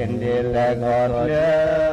ဒ်လဲၣ်ခီၣ်ချၢ လဲၣ်အီၤ လဲၣ်အီၤ လဲၣ်အီၤ လဲၣ်အီၤ လဲၣ်အီၤ ဒ်လဲၣ်ခီၣ်ချၢ လဲၣ်အီၤ တုၤလဲၣ်ကၠီ လဲၣ်ဒၣ် ဟဲညါတမံၤဝဲဒၣ်ဖီ လဲၣ်အီၤ လဲၣ်အီၤ ဒ်လဲၣ်ခီၣ်ချၢ လဲၣ်အီၤ နီၢ်ဆံနၤ ဘံၣ်ထီၣ်စံးထီၣ်တၢ်ဒုး အီၣ်ပာ်ဒိၣ်ထီၣ် လူၢ်ယီၤယီၤအံၤ နုာ်လီၤလၢ အံၤအီၤနီၤ အီၣ်စံနၤ စံးထီၣ်တၢ်ဒုး အီၣ်ပာ်ဒိၣ်ထီၣ် လူၢ်ယီၤယီၤအံၤ ပီၣ်လံပီၣ်လၢ် နပီၣ်လံက့ၤ စးစဲ စးစဲ မ့ၢ်အိၣ်လဲၣ် အ့ တအိၣ်လဲၣ် ပကံၢ်ဆူၣ်လံ ငါဆဲး ကပီၤနီၢ်ဘျးလဲၤလီၤအဲၣ် အိၣ်လဲၣ် အဝံၤတအိၣ်ဝံၤ တၢ် တၢ် တၢ် လၢလၢလီၢ်ခံ တၢ် လၢလၢလီၢ်ခံ တၢ် စဲးကိးလီၤစဲးနၤဒံး တၢ် စဲ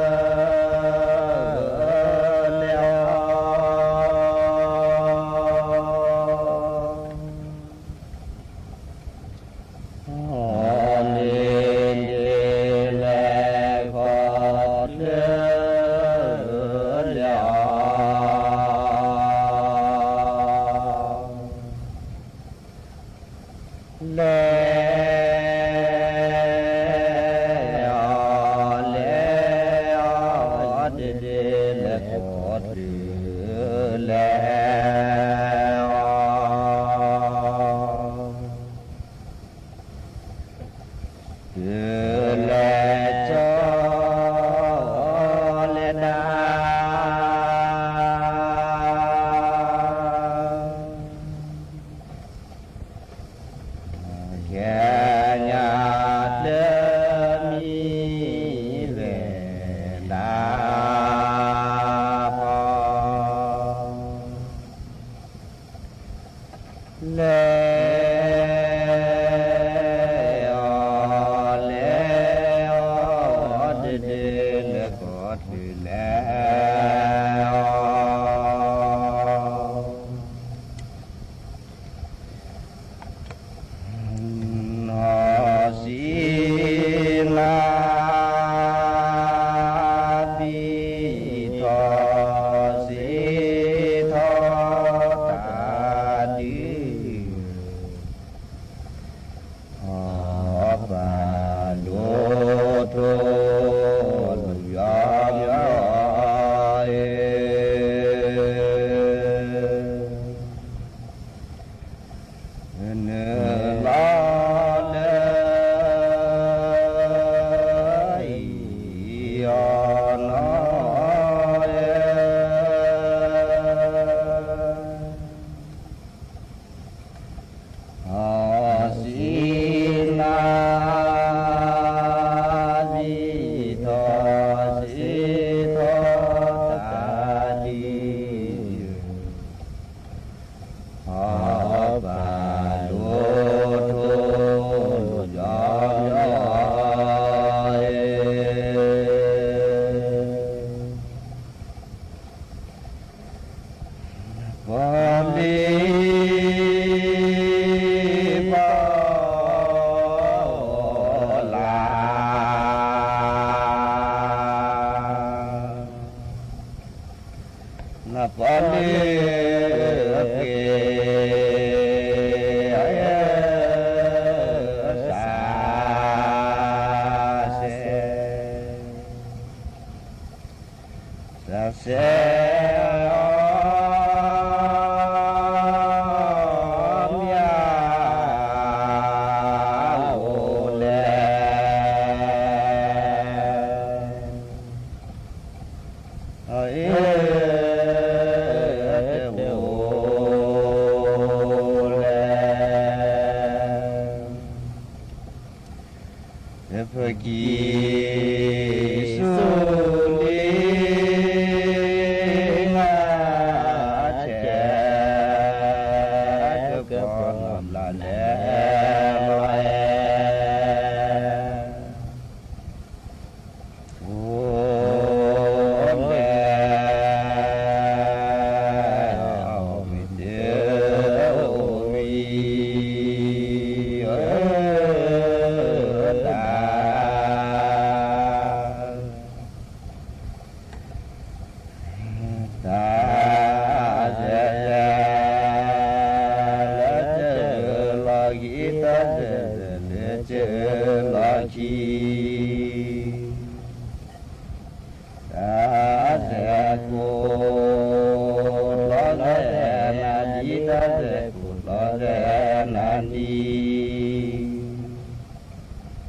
းကိးလီၤစဲးနၤဒံး တၢ်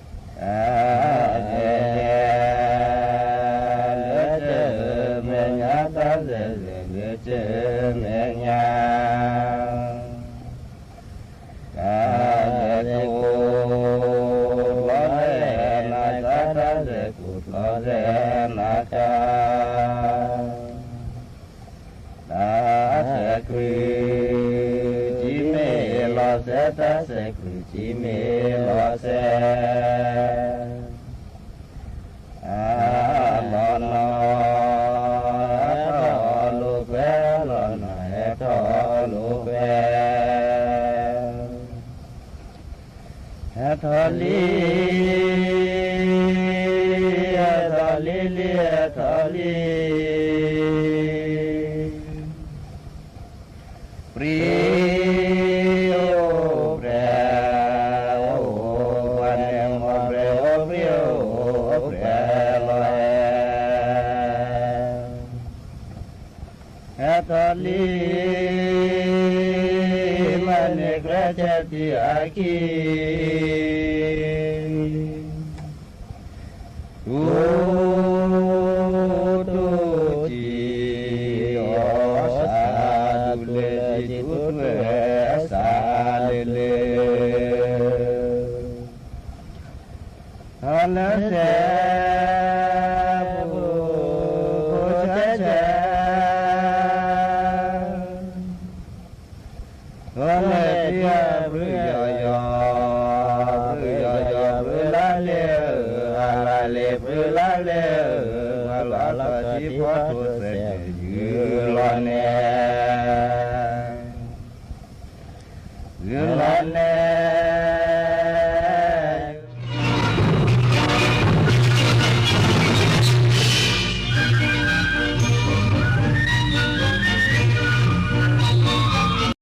စဲး လၢစဲးမဲာ်ညါ တၢ် စဲး စဲး လၢစဲးမဲာ်ညါ တၢ် စဲးကိးလီၤစဲးနၤကါ တၢ် စဲးကိးလီၤစဲးနၤကါ တၢ် စဲးကြုး ကံမ့ၢ်လီၤစဲး တၢ် စဲးကြုး ကံမ့ၢ်လီၤစဲး တၢ် လီၤနီၤ ဟဲထီၣ်လိာ်ကွဲ လီၤနီၤ ဟဲထီၣ်လိာ်ကွဲ ဟဲထီၣ်လံ ဟဲထီၣ်လံလံ ဟဲထီၣ်လံ ပြံ အိၣ်ပြဲ အိၣ် ပှၤန့ၣ် အိၣ်ပြဲ အိၣ်ပြဲ အိၣ်ပြဲလီၤ ဟဲထီၣ်လံ မၤန့ၢ်ကျဲ ဆဲးထံအခံ တူၢ်တူၢ်တံၢ် အီၣ်စၢ်တူၢ်လၢတံၢ် တူၢ်တူၢ်ဝဲအစၢ်လၢလၢ အလၢတဲ ပူၤပူၤဆဲးဆဲး အီၣ်လဲၣ်တံၢ် အဘြုယီၤယီၤ ဘြုယီၤယီၤ ဘြုလါလဲၣ်ဧၢ အလါလဲၣ် ဘြုလါလဲၣ်ဧၢ ပှၤလီၤထီၣ်ထံဖီထိးစဲးန့ၣ် ယုၢ်လီၤန့ၣ် ယုၢ်လီၤန့ၣ်